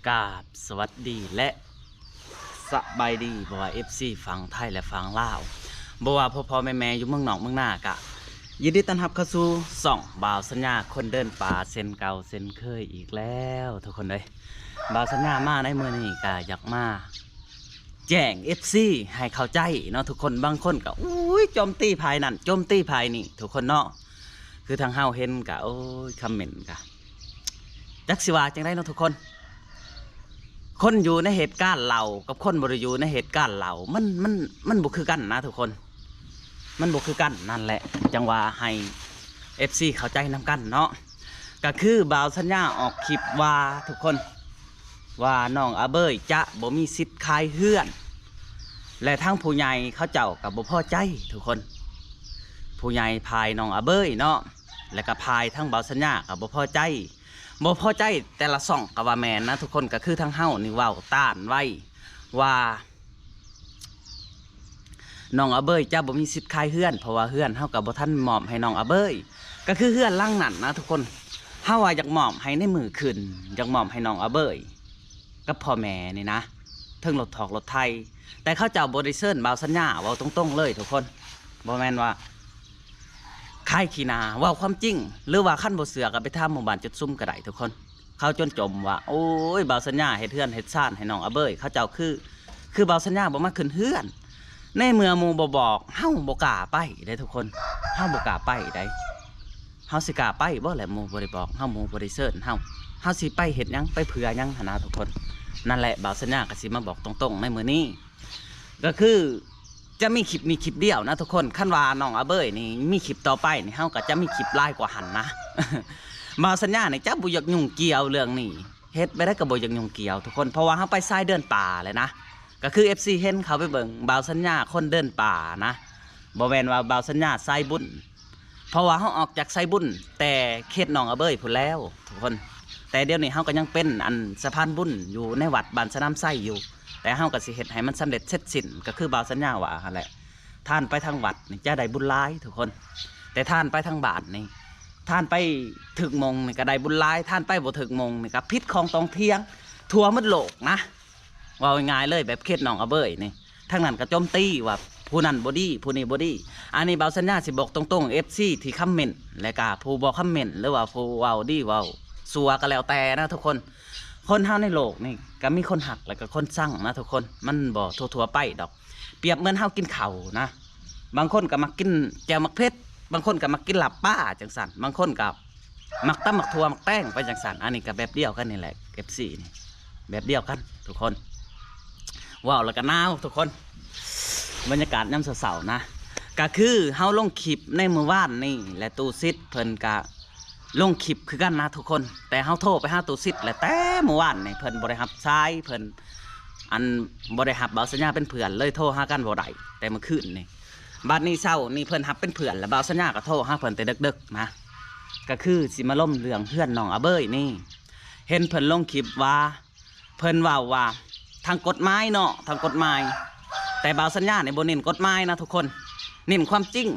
ກາບສະຫວັດດີ ແລະ ສະບາຍດີ ບໍ່ວ່າເອັຟຊີຝັ່ງໄທ ແລະ ຝັ່ງລາວ, ບໍ່ວ່າພໍ່ໆແມ່ໆຢູ່ເມືອງນອກເມືອງນາ ກະຍິນດີຕ້ອນຮັບເຂົ້າສູ່ຊ່ອງບ່າວສັນຍາຄົນເດີນປ່າ ເຊັ່ນເກົ່າເຊັ່ນເຄີຍອີກແລ້ວທຸກຄົນເອີຍ. ບ່າວສັນຍາມາໃນມື້ນີ້ ກະຢາກມາ ແຈ້ງເອັຟຊີໃຫ້ເຂົ້າໃຈເນາະທຸກຄົນ. ບາງຄົນກໍ ໂອ້ຍ ໂຈມຕີຝ່າຍນັ້ນ ໂຈມຕີຝ່າຍນີ້ ທຸກຄົນເນາະ. ຄືທາງເຮົາເຫັນກໍ ໂອ້ຍ ຄອມເມັນກໍ ຈັກຊິວ່າຈັ່ງໃດເນາະທຸກຄົນ. ຄົນຢູ່ໃນເຫດການເຫຼົ່າກັບຄົນບໍ່ໄດ້ຢູ່ໃນເຫດການເຫຼົ່າ ມັນ ມັນ ມັນບໍ່ຄືກັນນະທຸກຄົນ, ມັນບໍ່ຄືກັນ. ນັ້ນແຫຼະ ຈັ່ງວ່າໃຫ້ເອັຟຊີເຂົ້າໃຈນຳກັນເນາະ. ກໍຄືບ່າວສັນຍາອອກຄລິບວ່າ ທຸກຄົນ ວ່ານ້ອງອາເບີຍຈະບໍ່ມີສິດຂາຍເຮືອນ ແລະ ທາງຜູ້ໃຫຍ່ເຂົາເຈົ້າກໍບໍ່ພໍໃຈທຸກຄົນ. ຜູ້ໃຫຍ່ຝ່າຍນ້ອງອາເບີຍເນາະ ແລະ ກໍຝ່າຍທາງບ່າວສັນຍາກໍບໍ່ພໍໃຈ. ບໍ່ພໍໃຈແຕ່ລະຊ່ອງກໍວ່າແມ່ນນະທຸກຄົນ. ກໍຄືທາງເຮົານີ້ເວົ້າຕ້ານໄວ້ວ່າ ນ້ອງອາເບີຍຈະບໍ່ມີສິດຂາຍເຮືອນ ເພາະວ່າເຮືອນເຮົາກໍບໍ່ທັນມອບໃຫ້ນ້ອງອາເບີຍ. ກໍຄືເຮືອນຫຼັງນັ້ນນະທຸກຄົນ ເຮົາວ່າຢາກມອບໃຫ້ໃນມື້ຄືນ ຢາກມອບໃຫ້ນ້ອງອາເບີຍກັບພໍ່ແມ່ນີ້ນະ ເຖິງລົດຖອກລົດໄຖ. ແຕ່ເຂົາເຈົ້າບໍ່ໄດ້ເຊີນບ່າວສັນຍາ ເວົ້າຕົງໆເລີຍທຸກຄົນ, ບໍ່ແມ່ນວ່າຂາຍຂີ້ໜ້າ ເວົ້າຄວາມຈິງ. ຫຼືວ່າຄັນບໍ່ເຊື່ອກໍໄປຖາມໝູ່ບ້ານຈຸດຊຸມກໍໄດ້ທຸກຄົນ. ເຂົາຈົນຈົ່ມວ່າ ໂອ້ຍ ບ່າວສັນຍາເຮັດເຮືອນເຮັດຊານໃຫ້ນ້ອງອາເບີຍ ເຂົາເຈົ້າຄື ຄືບ່າວສັນຍາບໍ່ມາຂຶ້ນເຮືອນ. ໃນເມື່ອໝູ່ບໍ່ບອກ ເຮົາບໍ່ກ້າໄປເດ້ທຸກຄົນ, ເຮົາບໍ່ກ້າໄປໃດ໋. ເຮົາຊິກ້າໄປບໍ່ແຫຼະ ໝູ່ບໍ່ໄດ້ບອກເຮົາ ໝູ່ບໍ່ໄດ້ເຊີນເຮົາ ເຮົາຊິໄປເຮັດຫຍັງ ໄປເພື່ອຫຍັງຫັ້ນນະທຸກຄົນ. ນັ້ນແຫຼະ ບ່າວສັນຍາກໍຊິມາບອກຕົງໆໃນມື້ນີ້ ກໍຄື ຈະມີຄລິບນີ້ຄລິບດຽວນະທຸກຄົນ. ຄັນວ່ານ້ອງອາເບີຍນີ້ມີຄລິບຕໍ່ໄປນີ້ ເຮົາກໍຈະມີຄລິບຫຼາຍກວ່າຫັ້ນນະ. ບ່າວສັນຍານີ້ຈະບໍ່ຢາກຫຍຸ້ງກ່ຽວເລື່ອງນີ້ ເຮັດແບບໃດກໍບໍ່ຢາກຫຍຸ້ງກ່ຽວທຸກຄົນ ເພາະວ່າເຮົາໄປສາຍເດີນປ່າແຫຼະນະ. ກໍຄືເອັຟຊີເຫັນເຂົ້າໄປເບິ່ງ ບ່າວສັນຍາຄົນເດີນປ່ານະ, ບໍ່ແມ່ນວ່າບ່າວສັນຍາສາຍບຸນ. ເພາະວ່າເຮົາອອກຈາກສາຍບຸນແຕ່ເຂດໜອງອາເບີຍພຸ້ນແລ້ວທຸກຄົນ, ແຕ່ດຽວນີ້ເຮົາກໍຍັງເປັນອັນສະພານບຸນຢູ່ໃນວັດບ້ານສະໜາມໄຊຢູ່, ແຕ່ເຮົາກໍຊິເຮັດໃຫ້ມັນສຳເລັດເສັດສິ້ນ ກໍຄືບ່າວສັນຍາວ່າຫັ້ນແຫຼະ. ທ່ານໄປທາງວັດນີ້ຈະໄດ້ບຸນຫຼາຍທຸກຄົນ, ແຕ່ທ່ານໄປທາງບ້ານນີ້ ທ່ານໄປຖືກມົງນີ້ກໍໄດ້ບຸນຫຼາຍ, ທ່ານໄປບໍ່ຖືກມົງນີ້ກໍຜິດຂອງຕອງຖຽງທົ່ວໝົດໂລກນະ. ເວົ້າງ່າຍໆເລີຍ ແບບເຂດໜອງອາເບີຍນີ້ ທາງນັ້ນກໍໂຈມຕີວ່າຜູ້ນັ້ນບໍ່ດີ ຜູ້ນີ້ບໍ່ດີ. ອັນນີ້ບ່າວສັນຍາຊິບອກຕົງໆ ເອັຟຊີທີ່ຄອມເມັນ ແລະກະຜູ້ບໍ່ຄອມເມັນ ຫຼືວ່າຜູ້ເວົ້າດີເວົ້າຊົ່ວກໍແລ້ວແຕ່ນະທຸກຄົນ. ຄົນເຮົາໃນໂລກນີ້ກໍມີຄົນຮັກ ແລະກະຄົນຊັງນະທຸກຄົນ, ມັນບໍ່ທົ່ວໆໄປດອກ. ປຽບເໝືອນເຮົາກິນເຂົ້ານະ, ບາງຄົນກໍມັກກິນແຈ່ວໝາກເຜັດ, ບາງຄົນກໍມັກກິນລາບປາຈັ່ງຊັ້ນ, ບາງຄົນກໍ ໝາກຕຳໝາກຖົ່ວໝາກແຕງໄປຈັ່ງຊັ້ນ. ອັນນີ້ກໍແບບດຽວກັນນີ້ແຫຼະ ເອັຟຊີ ນີ້ ແບບດຽວກັນທຸກຄົນ. ເວົ້າແລ້ວກໍໜາວທຸກຄົນ, ບັນຍາກາດຍາມເຊົ້າໆນະ. ກໍຄືເຮົາລົງຄລິບໃນມື້ວານນີ້ ແລະ ຕູ້ສິດເພິ່ນກໍລົງຄລິບຄືກັນນະທຸກຄົນ, ແຕ່ເຮົາໂທໄປຫາຕູ້ສິດ ແລະ ແຕ່ມື້ວານນີ້ເພິ່ນບໍ່ໄດ້ຮັບສາຍ, ເພິ່ນ ອັນ ບໍ່ໄດ້ຮັບບ່າວສັນຍາເປັນເພື່ອນເລີຍ, ໂທຫາກັນບໍ່ໄດ້ແຕ່ມື້ຄືນນີ້. ບັດນີ້ເຊົ້ານີ້ເພິ່ນຮັບເປັນເພື່ອນ ແລະ ບ່າວສັນຍາກໍໂທຫາເພິ່ນແຕ່ເດິກໆນະ, ກໍຄືຊິມາລົມເລື່ອງເຮືອນນ້ອງອາເບີຍນີ້. ເຫັນເພິ່ນລົງຄລິບວ່າ ເພິ່ນເວົ້າວ່າທາງກົດໝາຍເນາະ ທາງກົດໝາຍ, ແຕ່ບ່າວສັນຍານີ້ບໍ່ເນັ້ນກົດໝາຍນະທຸກຄົນ, ເນັ້ນຄວາມຈິງ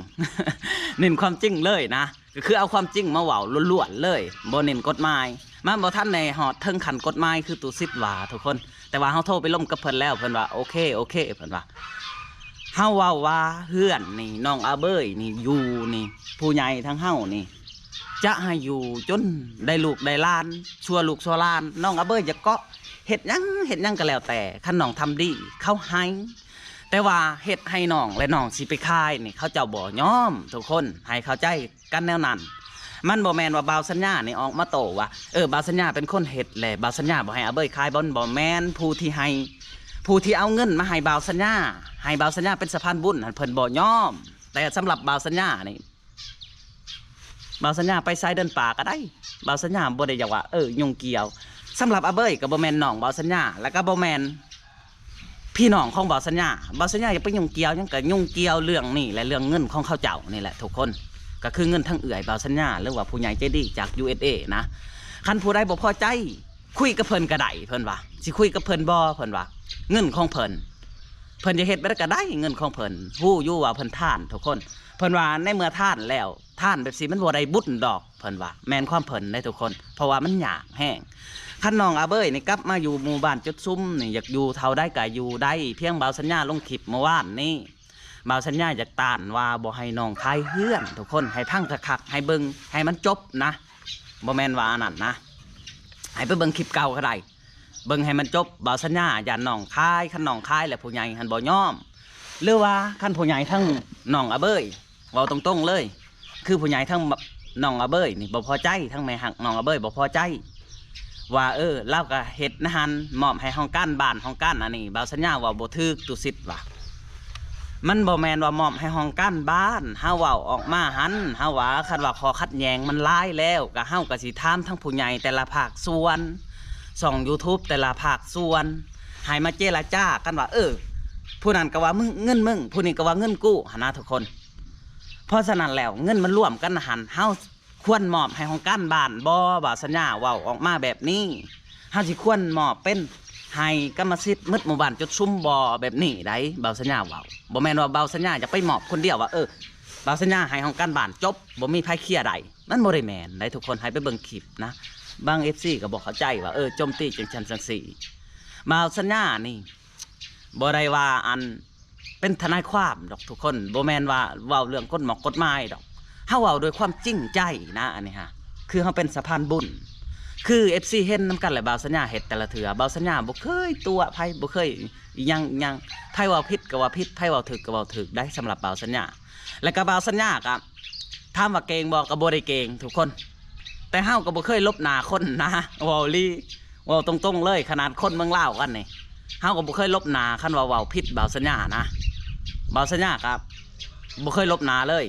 ເນັ້ນຄວາມຈິງເລີຍນະ. ກໍຄືເອົາຄວາມຈິງມາເວົ້າລ້ວນໆເລີຍ, ບໍ່ເນັ້ນກົດໝາຍ. ມັນບໍ່ທັນໄດ້ຮອດເຖິງຂັ້ນກົດໝາຍຄືຕູ້ສິດວ່າທຸກຄົນ, ແຕ່ວ່າເຮົາໂທໄປລົມກັບເພິ່ນແລ້ວ ເພິ່ນວ່າ ໂອເຄ ໂອເຄ ເພິ່ນວ່າ. ເຮົາເວົ້າວ່າເຮືອນນີ້ ນ້ອງອາເບີຍນີ້ຢູ່ນີ້ ຜູ້ໃຫຍ່ທາງເຮົານີ້ ຈະໃຫ້ຢູ່ຈົນໄດ້ລູກໄດ້ຫຼານ ຊົ່ວລູກຊົ່ວຫຼານ. ນ້ອງອາເບີຍຢາກເກາະເຮັດຫຍັງ ເຮັດຫຍັງກໍແລ້ວແຕ່, ຄັນນ້ອງທຳດີເຂົາໃຫ້, ແຕ່ວ່າເຮັດໃຫ້ນ້ອງ ແລະ ນ້ອງຊິໄປຂາຍນີ້ ເຂົາເຈົ້າບໍ່ຍອມ. ທຸກຄົນໃຫ້ເຂົ້າໃຈ ກັນແນວນັ້ນ. ມັນບໍ່ແມ່ນວ່າບ່າວສັນຍານີ້ອອກມາໂຕ້ວ່າ ເອີ ບ່າວສັນຍາເປັນຄົນເຮັດ ແລະ ບ່າວສັນຍາບໍ່ໃຫ້ອາເບີຍຂາຍ. ບໍ່ ບໍ່ແມ່ນ. ຜູ້ທີ່ໃຫ້ ຜູ້ທີ່ເອົາເງິນມາໃຫ້ບ່າວສັນຍາ ໃຫ້ບ່າວສັນຍາເປັນສະພານບຸນຫັ້ນ ເພິ່ນບໍ່ຍອມ. ແຕ່ສຳລັບບ່າວສັນຍານີ້ ບ່າວສັນຍາໄປສາຍເດີນປ່າກໍໄດ້, ບ່າວສັນຍາບໍ່ໄດ້ຢາກວ່າ ເອີ ຫຍຸ້ງກ່ຽວ. ສຳລັບອາເບີຍກໍບໍ່ແມ່ນນ້ອງບ່າວສັນຍາ ແລ້ວກໍບໍ່ແມ່ນ ພີ່ນ້ອງຂອງບ່າວສັນຍາ. ບ່າວສັນຍາຢ່າໄປຫຍຸ້ງກ່ຽວຫຍັງ, ກໍຫຍຸ້ງກ່ຽວເລື່ອງນີ້ແຫຼະ ເລື່ອງເງິນຂອງເຂົາເຈົ້ານີ້ແຫຼະທຸກຄົນ, ກໍຄືເງິນທາງເອື້ອຍບ່າວສັນຍາ ຫຼືວ່າຜູ້ໃຫຍ່ໃຈດີຈາກ ຢູເອສເອ ນະ. ຄັນຜູ້ໃດບໍ່ພໍໃຈ ຄຸຍກັບເພິ່ນກໍໄດ້ ເພິ່ນວ່າ. ຊິຄຸຍກັບເພິ່ນບໍ່ ເພິ່ນວ່າ, ເງິນຂອງເພິ່ນ. ເພິ່ນຈະເຮັດແບບໃດກໍໄດ້ເງິນຂອງເພິ່ນ ຮູ້ຢູ່ວ່າເພິ່ນທານທຸກຄົນ. ເພິ່ນວ່າໃນເມື່ອທານແລ້ວ ທານແບບຊີ້ມັນບໍ່ໄດ້ບຸນດອກ ເພິ່ນວ່າ. ແມ່ນຄວາມເພິ່ນເດ້ທຸກຄົນ ເພາະວ່າມັນຍາກແຮງ. ຄັນນ້ອງອາເບີຍນີ້ກັບມາຢູ່ໝູ່ບ້ານຈຸດຊຸມນີ້ ຢາກຢູ່ເທົ່າໃດກໍຢູ່ໄດ້ ພຽງບ່າວສັນຍາລົງຄລິບເມື່ອວານນີ້ ບ່າວສັນຍາຢາກຕ້ານວ່າບໍ່ໃຫ້ນ້ອງຂາຍເຮືອນທຸກຄົນ ໃຫ້ຟັງຄັກໆ ໃຫ້ເບິ່ງໃຫ້ມັນຈົບນະ ບໍ່ແມ່ນວ່າອັນນັ້ນນະ ໃຫ້ໄປເບິ່ງຄລິບເກົ່າກໍໄດ້ ເບິ່ງໃຫ້ມັນຈົບ. ບ່າວສັນຍາຢ້ານນ້ອງຂາຍ ຄັນນ້ອງຂາຍແລ້ວຜູ້ໃຫຍ່ຫັ້ນບໍ່ຍອມ ຫຼືວ່າຄັນຜູ້ໃຫຍ່ທາງນ້ອງອາເບີຍ ເວົ້າຕົງໆເລີຍ ຄືຜູ້ໃຫຍ່ທາງນ້ອງອາເບີຍນີ້ບໍ່ພໍໃຈ ທາງແມ່ຮັກນ້ອງອາເບີຍບໍ່ພໍໃຈວ່າ ເອີ ລາວກໍເຮັດໃນຫັ້ນ ມອບໃຫ້ຫ້ອງການບ້ານ ຫ້ອງການອັນນີ້. ບ່າວສັນຍາເວົ້າບໍ່ຖືກ ຕຸສິດວ່າ ມັນບໍ່ແມ່ນວ່າມອບໃຫ້ຫ້ອງການບ້ານ ເຮົາເວົ້າອອກມາຫັ້ນ ເຮົາວ່າ ຄັນວ່າຂໍ້ຂັດແຍ່ງມັນຫຼາຍແລ້ວ ກໍເຮົາກໍຊິຖາມທາງຜູ້ໃຫຍ່ແຕ່ລະພາກສ່ວນ ຊ່ອງຢູທູບແຕ່ລະພາກສ່ວນ ໃຫ້ມາເຈລະຈາກັນວ່າ ເອີ ຜູ້ນັ້ນກໍວ່າ ມຶງ ເງິນມຶງ ຜູ້ນີ້ກໍວ່າເງິນກູ ຫັ້ນນະທຸກຄົນ. ເພາະສະນັ້ນແລ້ວ ເງິນມັນລວມກັນຫັ້ນ ເຮົາຄວນມອບໃຫ້ຫ້ອງການບ້ານບໍ່? ບ່າວສັນຍາເວົ້າອອກມາແບບນີ້ ເຮົາຊິຄວນມອບເປັນໃຫ້ກຳມະສິດໝົດໝູ່ບ້ານຈຸດຊຸມບໍ່? ແບບນີ້ໃດ ບ່າວສັນຍາເວົ້າ. ບໍ່ແມ່ນວ່າບ່າວສັນຍາຈະໄປມອບຄົນດຽວວ່າ ເອີ ບ່າວສັນຍາໃຫ້ຫ້ອງການບ້ານຈົບ ບໍ່ມີໃຜເຄຍໄດ້ ມັນບໍ່ໄດ້ແມ່ນໃດທຸກຄົນ. ໃຫ້ໄປເບິ່ງຄລິບນະ ບາງເອັຟຊີກໍບໍ່ເຂົ້າໃຈວ່າ ເອີ ໂຈມຕີຈັ່ງຊັ້ນຈັ່ງຊີ້. ບ່າວສັນຍານີ້ ບໍ່ໄດ້ວ່າອັນເປັນທະນາຍຄວາມດອກທຸກຄົນ ບໍ່ແມ່ນວ່າເວົ້າເລື່ອງກົດໝອກກົດໝາຍດອກ ເຮົາເວົ້າດ້ວຍຄວາມຈິງໃຈນະ. ອັນນີ້ຮະ ຄືເຮົາເປັນສະພານບຸນ ຄືເອັຟຊີເຫັນນຳກັນແຫຼະ ບ່າວສັນຍາເຮັດແຕ່ລະເທື່ອ ບ່າວສັນຍາບໍ່ເຄີຍຕົວະໃຜ ບໍ່ເຄີຍອີ່ຫຍັງອີ່ຫຍັງ ໃຜເວົ້າຜິດກໍວ່າຜິດ ໃຜເວົ້າຖືກກໍເວົ້າຖືກໄດ໋ ສຳລັບບ່າວສັນຍາ. ແລ້ວກໍບ່າວສັນຍາກໍ ຖາມວ່າເກັ່ງບໍ່? ກໍບໍ່ໄດ້ເກັ່ງທຸກຄົນ ແຕ່ເຮົາກໍບໍ່ເຄີຍຫຼົບໜ້າຄົນນະ ເວົ້າອີ່ຫຼີ ເວົ້າຕົງໆເລີຍ. ຂະໜາດຄົນເມືອງລາວກັນນີ້ ເຮົາກໍບໍ່ເຄີຍຫຼົບໜ້າ ຄັນວ່າເວົ້າຜິດບ່າວສັນຍານະ ບ່າວສັນຍາກໍບໍ່ເຄີຍຫຼົບໜ້າເລີຍ.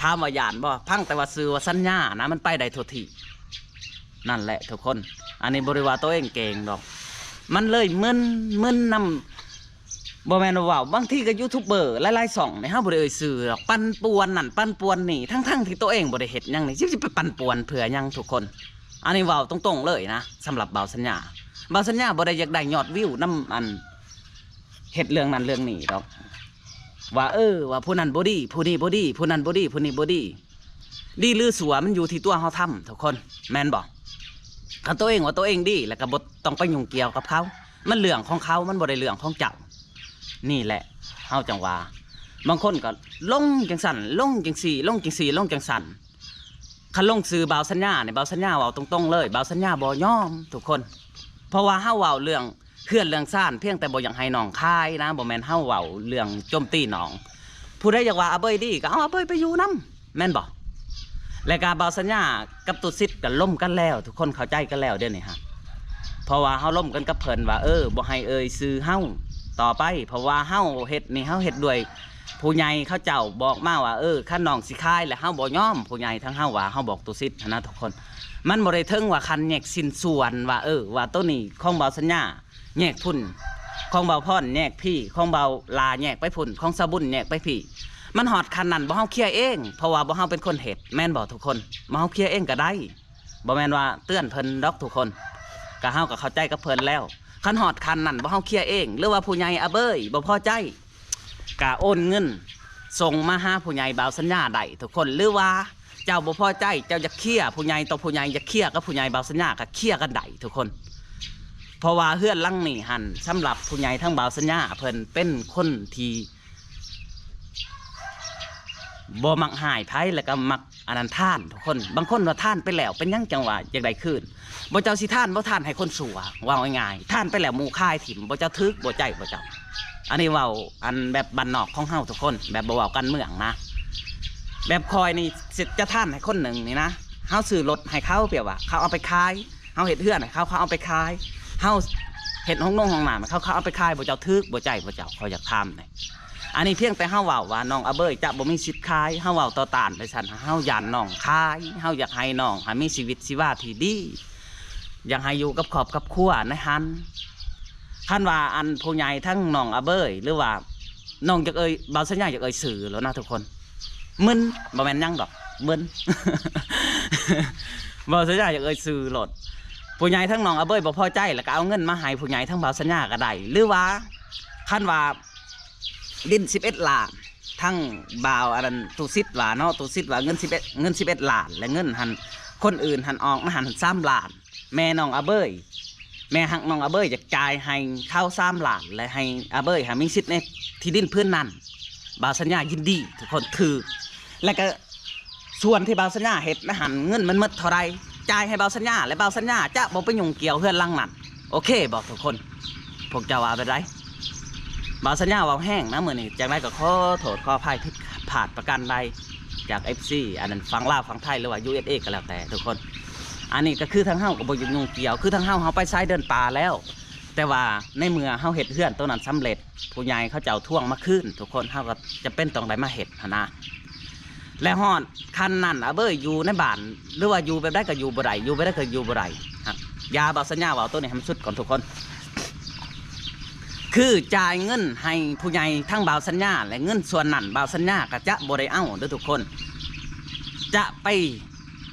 ຖາມວ່າຢ້ານບໍ່? ຟັງແຕ່ວ່າຊື່ວ່າສັນຍານະ ມັນໄປໄດ້ທົ່ວທີບ. ນັ້ນແຫຼະທຸກຄົນ ອັນນີ້ບໍ່ໄດ້ວ່າໂຕເອງເກັ່ງດອກ ມັນເລີຍມຶນ ມຶນນຳ ບໍ່ແມ່ນວ່າເວົ້າ ບາງທີກໍຢູທູບເບີຫຼາຍໆຊ່ອງນີ້ ເຮົາບໍ່ໄດ້ເອີ່ຍຊື່ດອກ ປັ່ນປ່ວນນັ້ນປັ່ນປ່ວນນີ້ ທັງໆທີ່ໂຕເອງບໍ່ໄດ້ເຮັດຫຍັງນີ້ ຊິ ຊິໄປປັ່ນປ່ວນເພື່ອຫຍັງທຸກຄົນ. ອັນນີ້ເວົ້າຕົງໆເລີຍນະ ສຳລັບບ່າວສັນຍາ ບ່າວສັນຍາບໍ່ໄດ້ຢາກໄດ້ຍອດວິວນຳອັນເຮັດເລື່ອງນັ້ນເລື່ອງນີ້ດອກ ວ່າ ເອີ ວ່າຜູ້ນັ້ນບໍ່ດີ ຜູ້ນີ້ບໍ່ດີ ຜູ້ນັ້ນບໍ່ດີ ຜູ້ນີ້ບໍ່ດີ. ດີຫຼືຊົ່ວມັນຢູ່ທີ່ຕົວເຮົາທຳທຸກຄົນ ແມ່ນບໍ່? ຄັນໂຕເອງວ່າໂຕເອງດີ ແລ້ວກໍບໍ່ຕ້ອງໄປຫຍຸ້ງກ່ຽວກັບເຂົາ ມັນເລື່ອງຂອງເຂົາ ມັນບໍ່ໄດ້ເລື່ອງຂອງເຈົ້າ. ນີ້ແຫຼະ ເຮົາຈັ່ງວ່າ ບາງຄົນກໍລົງຈັ່ງຊັ້ນ ລົງຈັ່ງຊີ້ ລົງຈັ່ງຊີ້ ລົງຈັ່ງຊັ້ນ. ຄັນລົງຊື່ບ່າວສັນຍານີ້ ບ່າວສັນຍາເວົ້າຕົງໆເລີຍ ບ່າວສັນຍາບໍ່ຍອມທຸກຄົນ ເພາະວ່າເຮົາເວົ້າເລື່ອງ ເຮືອນເລື່ອງຊານ ພຽງແຕ່ບໍ່ຢາກໃຫ້ນ້ອງຂາຍນະ ບໍ່ແມ່ນເຮົາເວົ້າເລື່ອງໂຈມຕີນ້ອງ. ຜູ້ໃດຢາກວ່າອາເບີຍດີ ກໍເອົາອາເບີຍໄປຢູ່ນຳ ແມ່ນບໍ່? ແລ້ວກໍບ່າວສັນຍາກັບຕຸສິດກໍລົມກັນແລ້ວ ທຸກຄົນເຂົ້າໃຈກັນແລ້ວດຽວນີ້ຮະ ເພາະວ່າເຮົາລົມກັນກັບເພິ່ນວ່າ ເອີ ບໍ່ໃຫ້ເອີ່ຍຊື່ເຮົາຕໍ່ໄປ ເພາະວ່າເຮົາເຮັດນີ້ ເຮົາເຮັດດ້ວຍ ຜູ້ໃຫຍ່ເຂົາເຈົ້າບອກມາວ່າ ເອີ ຄັນນ້ອງຊິຂາຍແລ້ວເຮົາບໍ່ຍອມ ຜູ້ໃຫຍ່ທາງເຮົາວ່າ ເຮົາບອກຕຸສິດຫັ້ນນະທຸກຄົນ. ມັນບໍ່ໄດ້ເຖິງວ່າຂັ້ນແຍກຊິ້ນສ່ວນວ່າ ເອີ ວ່າໂຕນີ້ຂອງບ່າວສັນຍາ ແຍກພຸ້ນ ຂອງບ່າວພອນແຍກພີ້ ຂອງບ່າວຫຼ້າແຍກໄປພຸ້ນ ຂອງສາວບຸນແຍກໄປພີ້. ມັນຮອດຂັ້ນນັ້ນບໍ່ ເຮົາເຄຍເອງ ເພາະວ່າບໍ່ ເຮົາເປັນຄົນເຮັດ ແມ່ນບໍ່ທຸກຄົນ? ເຮົາເຄຍເອງກໍໄດ້ ບໍ່ແມ່ນວ່າເຕືອນເພິ່ນດອກທຸກຄົນ ກໍເຮົາກໍເຂົ້າໃຈກັບເພິ່ນແລ້ວ. ຄັນຮອດຂັ້ນນັ້ນບໍ່ ເຮົາເຄຍເອງ ຫຼືວ່າຜູ້ໃຫຍ່ອາເບີຍບໍ່ພໍໃຈ ກະໂອນເງິນສົ່ງມາຫາຜູ້ໃຫຍ່ບ່າວສັນຍາໄດ້ທຸກຄົນ ຫຼືວ່າເຈົ້າບໍ່ພໍໃຈ ເຈົ້າຢາກເຄຍຜູ້ໃຫຍ່ຕໍ່ຜູ້ໃຫຍ່ ຢາກເຄຍກັບຜູ້ໃຫຍ່ບ່າວສັນຍາ ກະເຄຍກັນໄດ້ທຸກຄົນ. ເພາະວ່າເຮືອນຫຼັງນີ້ຫັ້ນ ສຳລັບຜູ້ໃຫຍ່ທາງບ່າວສັນຍາ ເພິ່ນເປັນຄົນທີ່ບໍ່ມັກຮ້າຍໃຜ ແລ້ວກະມັກ ອັນນັ້ນທານທຸກຄົນ ບາງຄົນວ່າທານໄປແລ້ວ ເປັນຫຍັງຈັ່ງວ່າຢາກໄດ້ຄືນ? ບໍ່ເຈົ້າຊິທານບໍ່ ທານໃຫ້ຄົນຊົ່ວ ເວົ້າງ່າຍໆ ທານໄປແລ້ວໝູ່ຂາຍຖິ້ມ ບໍ່ເຈົ້າຖືກບໍ່ໃຈບໍ່ເຈົ້າ. ອັນນີ້ເວົ້າອັນແບບບ້ານນອກຂອງເຮົາທຸກຄົນ ແບບບໍ່ເວົ້າການເມືອງນະ. ແບບຂ້ອຍນີ້ ຊິ ຈະທານໃຫ້ຄົນໜຶ່ງນີ້ນະ ເຮົາຊື້ລົດໃຫ້ເຂົາ ແບບວ່າເຂົາເອົາໄປຂາຍ ເຮົາເຮັດເຮືອນໃຫ້ເຂົາ ເຂົາເອົາໄປຂາຍ ເຮົາເຮັດຫ້ອງນົງຫ້ອງນ້ຳໃຫ້ເຂົາ ເຂົາເອົາໄປຂາຍ ບໍ່ເຈົ້າຖືກບໍ່ໃຈບໍ່ເຈົ້າ ເຂົາຢາກຖາມນີ້. ອັນນີ້ພຽງແຕ່ເຮົາເວົ້າວ່ານ້ອງອາເບີຍຈະບໍ່ມີສິດຂາຍ ເຮົາເວົ້າຕໍ່ຕ້ານໄປຊັ້ນ ເຮົາຢ້ານນ້ອງຂາຍ ເຮົາຢາກໃຫ້ນ້ອງໃຫ້ມີຊີວິດຊີວາທີ່ດີ ຢາກໃຫ້ຢູ່ກັບຄອບກັບຄົວໃນຫັ້ນ. ຄັນວ່າອັນຜູ້ໃຫຍ່ທັງນ້ອງອາເບີຍ ຫຼືວ່ານ້ອງຢາກເອີ່ຍ ບ່າວສັນຍາຢາກເອີ່ຍຊື່ແລ້ວນະທຸກຄົນ ມຶນ ບໍ່ແມ່ນຫຍັງດອກ ມຶນ ບ່າວສັນຍາຢາກເອີ່ຍຊື່ໂລດ ຜູ້ໃຫຍ່ທັງນ້ອງອາເບີຍບໍ່ພໍໃຈ ແລ້ວກໍເອົາເງິນມາໃຫ້ຜູ້ໃຫຍ່ທັງບ່າວສັນຍາກໍໄດ້ ຫຼືວ່າ ຄັນວ່າ ດິນສິບເອັດລ້ານ ທັງບ່າວອັນນັ້ນ ຕຸສິດວ່າເນາະ ຕຸສິດວ່າເງິນສິບເອັດ ເງິນສິບເອັດລ້ານ ແລະເງິນຫັ້ນ ຄົນອື່ນຫັ້ນອອກມາຫັ້ນສາມລ້ານ ແມ່ນ້ອງອາເບີຍ ແມ່ຮັກນ້ອງອາເບີຍ ຢາກຈ່າຍໃຫ້ເຂົາສາມລ້ານ ແລະໃຫ້ອາເບີຍຫາມີສິດໃນທີ່ດິນພື້ນນັ້ນ. ບ່າວສັນຍາຍິນດີ ທຸກຄົນ ຖືກ ແລະກະ ສ່ວນທີ່ບ່າວສັນຍາເຮັດນະຫັ້ນ ເງິນມັນໝົດເທົ່າໃດ ຈ່າຍໃຫ້ບ່າວສັນຍາ ແລະບ່າວສັນຍາຈະບໍ່ໄປຫຍຸ້ງກ່ຽວເຮືອນຫຼັງນັ້ນ. ໂອເຄບໍ່ທຸກຄົນ? ພວກເຈົ້າວ່າແບບໃດ? ບ່າວສັນຍາເວົ້າແຮງນະມື້ນີ້ ຈັ່ງໃດກໍຂໍໂທດຂໍອະໄພຜິດພາດປະການໃດ ຈາກເອັຟຊີ ອັນນັ້ນ ຝັ່ງລາວ ຝັ່ງໄທ ຫຼືວ່າ ຢູເອັສເອ ກໍແລ້ວແຕ່ທຸກຄົນ. ອັນນີ້ກໍຄືທາງເຮົາກໍບໍ່ຢາກຫຍຸ້ງກ່ຽວ ຄືທາງເຮົາ ເຮົາໄປສາຍເດີນປ່າແລ້ວ ແຕ່ວ່າໃນເມື່ອເຮົາເຮັດເຮືອນໂຕນັ້ນສຳເລັດ ຜູ້ໃຫຍ່ເຂົາເຈົ້າທວງມາຄືນ ທຸກຄົນ ເຮົາກໍຈຳເປັນຕ້ອງໄດ້ມາເຮັດຫັ້ນນະ. ແລະຮອດຂັ້ນນັ້ນ ອາເບີຍຢູ່ໃນບ້ານ ຫຼືວ່າຢູ່ແບບໃດກໍຢູ່ບໍ່ໄດ້ ຢູ່ແບບໃດກໍຢູ່ບໍ່ໄດ້. ຢາ ບ່າວສັນຍາເວົ້າໂຕນີ້ໃຫ້ມັນສຸດກ່ອນທຸກຄົນ ຄືຈ່າຍເງິນໃຫ້ຜູ້ໃຫຍ່ທັງບ່າວສັນຍາ ແລະເງິນສ່ວນນັ້ນບ່າວສັນຍາກໍຈະບໍ່ໄດ້ເອົາເດີ້ທຸກຄົນ ຈະໄປ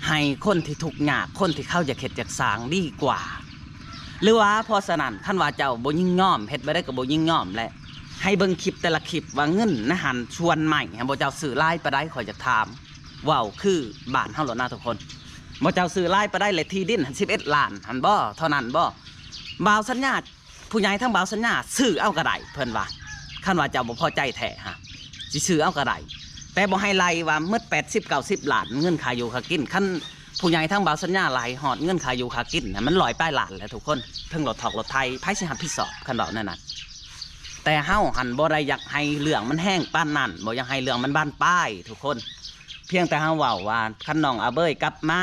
ໃຫ້ຄົນທີ່ທຸກຍາກ ຄົນທີ່ເຂົາຢາກເຮັດຢາກສ້າງດີກວ່າ. ຫຼືວ່າ ເພາະສະນັ້ນ ຄັນວ່າເຈົ້າບໍ່ຍິນຍອມ ເຮັດແບບໃດກໍບໍ່ຍິນຍອມ ແລະໃຫ້ເບິ່ງຄລິບແຕ່ລະຄລິບວ່າເງິນໃນຫັ້ນ ສ່ວນໃໝ່ຫັ້ນ ບໍ່ເຈົ້າຊື້ຫຼາຍປານໃດ ຂ້ອຍຢາກຖາມ ເວົ້າຄືບ້ານເຮົາໂລດນະທຸກຄົນ ບໍ່ເຈົ້າຊື້ຫຼາຍປານໃດ ແລະທີ່ດິນຫັ້ນສິບເອັດລ້ານຫັ້ນບໍ່ ເທົ່ານັ້ນບໍ່? ບ່າວສັນຍາ ຜູ້ໃຫຍ່ທາງບ່າວສັນຍາຊື້ເອົາກໍໄດ້ ເພິ່ນວ່າ ຄັນວ່າເຈົ້າບໍ່ພໍໃຈແທ້ຫະ ຊິຊື້ເອົາກໍໄດ້ ແຕ່ບໍ່ໃຫ້ໄລ່ວ່າໝົດແປດສິບເກົ້າສິບລ້ານ ເງິນຄ່າຢູ່ຄ່າກິນ ຄັນ ຜູ້ໃຫຍ່ທາງບ່າວສັນຍາໄລ່ຮອດເງິນຄ່າຢູ່ຄ່າກິນນະ ມັນຮ້ອຍປາຍລ້ານແລ້ວທຸກຄົນ ເຖິງລົດຖອກລົດໄຖ ໃຜຊິຮັບຜິດຊອບ ຄັນເວົ້າແນວນັ້ນ. ແຕ່ເຮົາຫັ້ນບໍ່ໄດ້ຢາກໃຫ້ເລື່ອງມັນແຮງປານນັ້ນ ບໍ່ຢາກໃຫ້ເລື່ອງມັນບານປາຍທຸກຄົນ ພຽງແຕ່ເຮົາເວົ້າວ່າ ຄັນນ້ອງອາເບີຍກັບມາ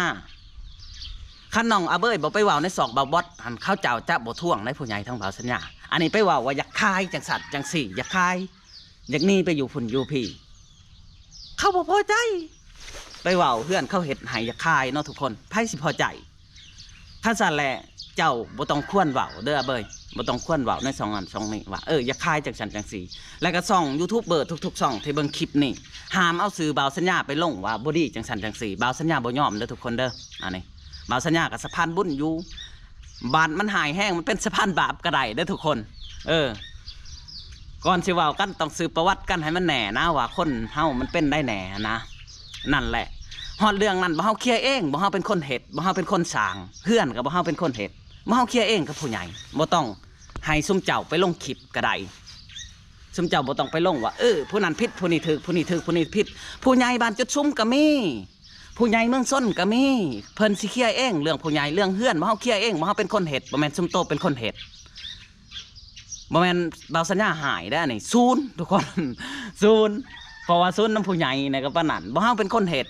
ຄັນນ້ອງອາເບີຍບໍ່ໄປເວົ້າໃນຊອກບ່າວບອດຫັ້ນ ເຂົາເຈົ້າຈະບໍ່ທວງໃນຜູ້ໃຫຍ່ທາງບ່າວສັນຍາ. ອັນນີ້ໄປເວົ້າວ່າຢາກຂາຍຈັ່ງຊັ້ນຈັ່ງຊີ້ ຢາກຂາຍ ຢາກໜີໄປຢູ່ພຸ້ນຢູ່ພີ້ ເຂົາບໍ່ພໍໃຈ ໄປເວົ້າເຮືອນເຂົາເຮັດໃຫ້ຢາກຂາຍເນາະທຸກຄົນ ໃຜຊິພໍໃຈ? ຄັນຊັ້ນແຫຼະ ເຈົ້າບໍ່ຕ້ອງຄວນເວົ້າເດີ້ອາເບີຍ ບໍ່ຕ້ອງຄວນເວົ້າໃນຊ່ອງນັ້ນຊ່ອງນີ້ວ່າ ເອີ ຢາກຂາຍຈັ່ງຊັ້ນຈັ່ງຊີ້ ແລ້ວກໍຊ່ອງຢູທູບເບີທຸກໆຊ່ອງທີ່ເບິ່ງຄລິບນີ້ ຫ້າມເອົາຊື່ບ່າວສັນຍາໄປລົງວ່າບໍ່ດີຈັ່ງຊັ້ນຈັ່ງຊີ້ ບ່າວສັນຍາບໍ່ຍອມເດີ້ທຸກຄົນເດີ້. ອັນນີ້ບ່າວສັນຍາກໍສະພານບຸນຢູ່ ບາດມັນຮ້າຍແຮງ ມັນເປັນສະພານບາບກໍໄດ້ເດີ້ທຸກຄົນ ເອີ ກ່ອນຊິເວົ້າກັນຕ້ອງສືບປະຫວັດກັນໃຫ້ມັນແນ່ນະ ວ່າຄົນເຮົາມັນເປັນໄດແນ່ຫັ້ນນະ. ນັ້ນແຫຼະ ຮອດເລື່ອງນັ້ນ ບໍ່ເຮົາເຄຍເອງ ບໍ່ເຮົາເປັນຄົນເຮັດ ບໍ່ເຮົາເປັນຄົນສ້າງ ເຮືອນກໍບໍ່ເຮົາເປັນຄົນເຮັດ ບໍ່ເຮົາເຄຍເອງກັບຜູ້ໃຫຍ່ ບໍ່ຕ້ອງໃຫ້ຊຸມເຈົ້າໄປລົງຄລິບກໍໄດ້ ຊຸມເຈົ້າບໍ່ຕ້ອງໄປລົງວ່າ ເອີ ຜູ້ນັ້ນຜິດ ຜູ້ນີ້ຖືກ ຜູ້ນີ້ຖືກ ຜູ້ນີ້ຜິດ ຜູ້ໃຫຍ່ບ້ານຈຸດຊຸມກໍມີ ຜູ້ໃຫຍ່ເມືອງຊົນກໍມີ ເພິ່ນຊິເຄຍເອງ ເລື່ອງຜູ້ໃຫຍ່ ເລື່ອງເຮືອນ ບໍ່ເຮົາເຄຍເອງ ບໍ່ເຮົາເປັນຄົນເຮັດ ບໍ່ແມ່ນຊຸມໂຕເປັນຄົນເຮັດ ບໍ່ແມ່ນບ່າວສັນຍາຮ້າຍເດ້ ອັນນີ້ສູນທຸກຄົນ ສູນ ເພາະວ່າສູນນຳຜູ້ໃຫຍ່ນະກໍປານນັ້ນ ບໍ່ເຮົາເປັນຄົນເຮັດ.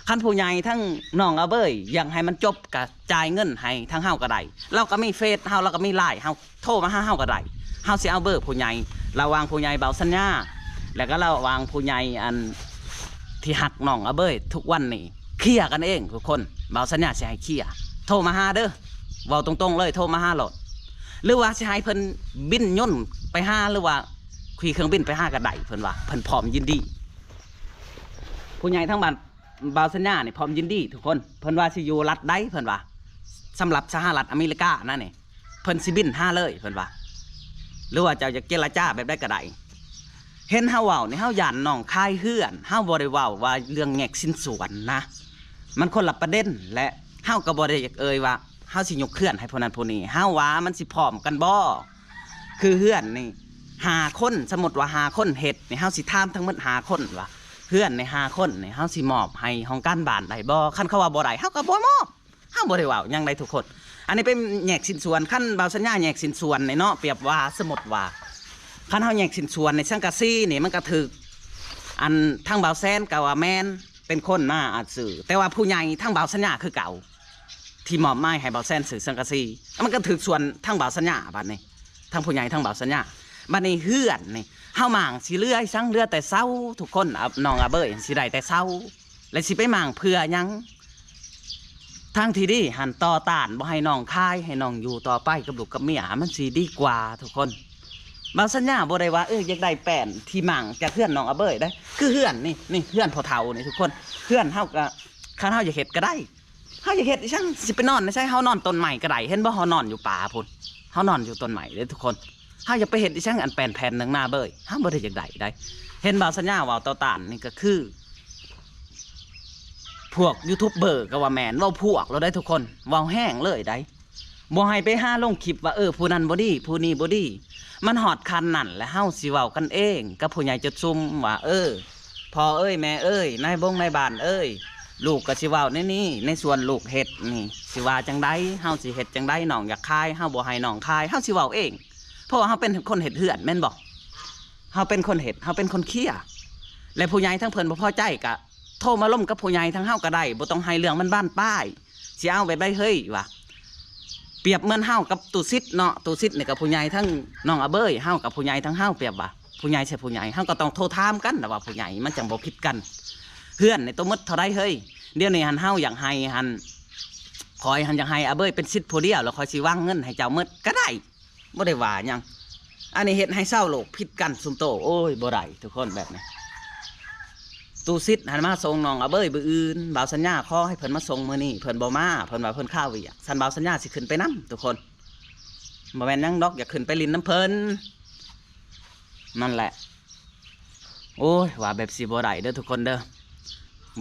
ຄັນຜູ້ໃຫຍ່ທັງນ້ອງອາເບີຍຢາກໃຫ້ມັນຈົບ ກໍຈ່າຍເງິນໃຫ້ທາງເຮົາກໍໄດ້ ລາວກໍມີເຟສເຮົາ ລາວກໍມີລາຍເຮົາ ໂທມາຫາເຮົາກໍໄດ້ ເຮົາຊິເອົາເບີຜູ້ໃຫຍ່ ລະຫວ່າງຜູ້ໃຫຍ່ບ່າວສັນຍາ ແລ້ວກໍລະຫວ່າງຜູ້ໃຫຍ່ອັນທີ່ຮັກນ້ອງອາເບີຍທຸກວັນນີ້ ເຄຍກັນເອງທຸກຄົນ ບ່າວສັນຍາຊິໃຫ້ເຄຍ ໂທມາຫາເດີ້ ເວົ້າຕົງໆເລີຍ ໂທມາຫາໂລດ ຫຼືວ່າຊິໃຫ້ເພິ່ນບິນຍົນໄປຫາ ຫຼືວ່າຂີ່ເຄື່ອງບິນໄປຫາກໍໄດ້ ເພິ່ນວ່າເພິ່ນພ້ອມຍິນດີ. ຜູ້ໃຫຍ່ທາງບ້ານບ່າວສັນຍານີ້ພ້ອມຍິນດີທຸກຄົນ ເພິ່ນວ່າຊິຢູ່ລັດໃດ ເພິ່ນວ່າ ສຳລັບສະຫະລັດອາເມລິການະນີ້ ເພິ່ນຊິບິນຫາເລີຍ ເພິ່ນວ່າ ຫຼືວ່າເຈົ້າຢາກເຈລະຈາແບບໃດກໍໄດ້. ເຫັນເຮົາເວົ້ານີ້ ເຮົາຢ້ານນ້ອງຂາຍເຮືອນ ເຮົາບໍ່ໄດ້ເວົ້າວ່າເລື່ອງແຍກສິນສ່ວນນະ ມັນຄົນລະປະເດັນ ແລະເຮົາກໍບໍ່ໄດ້ຢາກເອີ່ຍວ່າເຮົາຊິຍົກເຮືອນໃຫ້ຜູ້ນັ້ນຜູ້ນີ້ ເຮົາວ່າມັນຊິພ້ອມກັນບໍ່? ຄືເຮືອນນີ້ຫ້າຄົນ ສົມມຸດວ່າຫ້າຄົນເຮັດນີ້ ເຮົາຊິຖາມທັງໝົດຫ້າຄົນວ່າ ເຮືອນໃນຫ້າຄົນນີ້ ເຮົາຊິມອບໃຫ້ຫ້ອງການບ້ານໄດ້ບໍ່? ຄັນເຂົາວ່າບໍ່ໄດ້ ເຮົາກໍບໍ່ມອບ ເຮົາບໍ່ໄດ້ເວົ້າຫຍັງໃດທຸກຄົນ. ອັນນີ້ເປັນແຍກສິນສ່ວນ ຄັນບ່າວສັນຍາແຍກສິນສ່ວນນີ້ເນາະ ປຽບວ່າ ສົມມຸດວ່າ ຄັນເຮົາແຍກສິນສ່ວນໃນສັງກະສີນີ້ ມັນກໍຖືກ ອັນທາງບ່າວແຊນກໍວ່າແມ່ນເປັນຄົນມາອັດຊື່ ແຕ່ວ່າຜູ້ໃຫຍ່ທາງບ່າວສັນຍາຄືເກົ່າ ທີ່ມອບໝາຍໃຫ້ບ່າວແຊນຊື້ສັງກະສີ ມັນກໍຖືກສ່ວນທາງບ່າວສັນຍາ ບາດນີ້ ທາງຜູ້ໃຫຍ່ທາງບ່າວສັນຍາ. ບາດນີ້ເຮືອນນີ້ ເຮົາມ້າງຊິເຫຼືອອີ່ສັງ ເຫຼືອແຕ່ເສົາ ທຸກຄົນ ອາ ນ້ອງອາເບີຍຊິໄດ້ແຕ່ເສົາ ແລະຊິໄປມ້າງເພື່ອຫຍັງ? ທາງທີ່ດີຫັ້ນຕໍ່ຕ້ານ ບໍ່ໃຫ້ນ້ອງຂາຍ ໃຫ້ນ້ອງຢູ່ຕໍ່ໄປກັບລູກກັບເມຍ ມັນຊິດີກວ່າທຸກຄົນ. ບ່າວສັນຍາບໍ່ໄດ້ວ່າ ເອີ ຢາກໄດ້ແປ້ນທີ່ມ້າງຈາກເຮືອນນ້ອງອາເບີຍເດ້ ຄືເຮືອນນີ້ ນີ້ເຮືອນພໍ່ເຖົ້ານີ້ທຸກຄົນ ເຮືອນເຮົາກໍ ຄັນເຮົາຢາກເຮັດກໍໄດ້ ເຮົາຢາກເຮັດອີ່ສັງ ຊິໄປນອນໃນໃສ ເຮົານອນຕົ້ນໄມ້ກໍໄດ້ ເຫັນບໍ່ ເຮົານອນຢູ່ປ່າພຸ້ນ ເຮົານອນຢູ່ຕົ້ນໄມ້ເດ້ທຸກຄົນ. ເຮົາຢາກໄປເຮັດອີ່ຫຍັງອັນແປນແຜ່ນໜຶ່ງນາເບີຍ ເຮົາບໍ່ໄດ້ຢາກໄດ້ໃດ. ເຫັນບ່າວສັນຍາເວົ້າຕໍ່ຕ້ານນີ້ກໍຄື ພວກຢູທູບເບີກໍວ່າແມ່ນ ເວົ້າພວກໂລດໃດ໋ທຸກຄົນ ເວົ້າແຮງເລີຍໃດ໋. ບໍ່ໃຫ້ໄປຫາລົງຄລິບວ່າ ເອີ ຜູ້ນັ້ນບໍ່ດີ ຜູ້ນີ້ບໍ່ດີ. ມັນຮອດຂັ້ນນັ້ນແລ້ວ ເຮົາຊິເວົ້າກັນເອງກັບຜູ້ໃຫຍ່ຈຸດຊຸມວ່າ ເອີ ພໍ່ເອີຍ ແມ່ເອີຍ ນາຍບົງນາຍບ້ານເອີຍ ລູກກໍຊິເວົ້າໃນນີ້ ໃນສ່ວນລູກເຮັດນີ້ ຊິວ່າຈັ່ງໃດ ເຮົາຊິເຮັດຈັ່ງໃດ ນ້ອງຢາກຂາຍ ເຮົາບໍ່ໃຫ້ນ້ອງຂາຍ ເຮົາຊິເວົ້າເອງ ເພາະວ່າເຮົາເປັນຄົນເຮັດເຮືອນແມ່ນບໍ່? ເຮົາເປັນຄົນເຮັດ ເຮົາເປັນຄົນເຄຍ ແລະ ຜູ້ໃຫຍ່ທາງເພິ່ນບໍ່ພໍໃຈ ກະໂທມາລົມກັບຜູ້ໃຫຍ່ທາງເຮົາກໍໄດ້ ບໍ່ຕ້ອງໃຫ້ເລື່ອງມັນບານປາຍ. ຊິເອົາແບບໃດເຮີ້ຍ ວ່າ ປຽບເໝືອນເຮົາກັບຕູ້ສິດເນາະ ຕູ້ສິດນີ້ກໍຜູ້ໃຫຍ່ທັງນ້ອງອາເບີຍ ເຮົາກັບຜູ້ໃຫຍ່ທັງເຮົາ ປຽບວ່າຜູ້ໃຫຍ່ໃສ່ຜູ້ໃຫຍ່ ເຮົາກໍຕ້ອງໂທຖາມກັນລະວ່າຜູ້ໃຫຍ່ ມັນຈັ່ງບໍ່ຜິດກັນ. ເຮືອນນີ້ໂຕໝົດເທົ່າໃດເຮີ້ຍ? ດຽວນີ້ຫັ້ນເຮົາຢາກໃຫ້ຫັ້ນ ຂ້ອຍຫັ້ນຢາກໃຫ້ອາເບີຍເປັນສິດຜູ້ດຽວ ແລ້ວຂ້ອຍຊິວາງເງິນໃຫ້ເຈົ້າໝົດກໍໄດ້ ບໍ່ໄດ້ວ່າຫຍັງ. ອັນນີ້ເຮັດໃຫ້ຊາວໂລກຜິດກັນຊຸມໂຕ ໂອ້ຍ ບໍ່ໄດ້ທຸກຄົນແບບນີ້. ຕູ້ສິດຫັ້ນມາສົ່ງນ້ອງອາເບີຍມື້ອື່ນ ບ່າວສັນຍາຂໍໃຫ້ເພິ່ນມາສົ່ງມື້ນີ້ ເພິ່ນບໍ່ມາ ເພິ່ນວ່າເພິ່ນຄາວຽກ ຊັ້ນບ່າວສັນຍາຊິຂຶ້ນໄປນຳທຸກຄົນ ບໍ່ແມ່ນຫຍັງດອກ ຢາກຂຶ້ນໄປຫຼິ້ນນຳເພິ່ນ ນັ້ນແຫຼະ. ໂອ້ຍ ວ່າແບບຊິບໍ່ໄດ້ເດີທຸກຄົນເດີ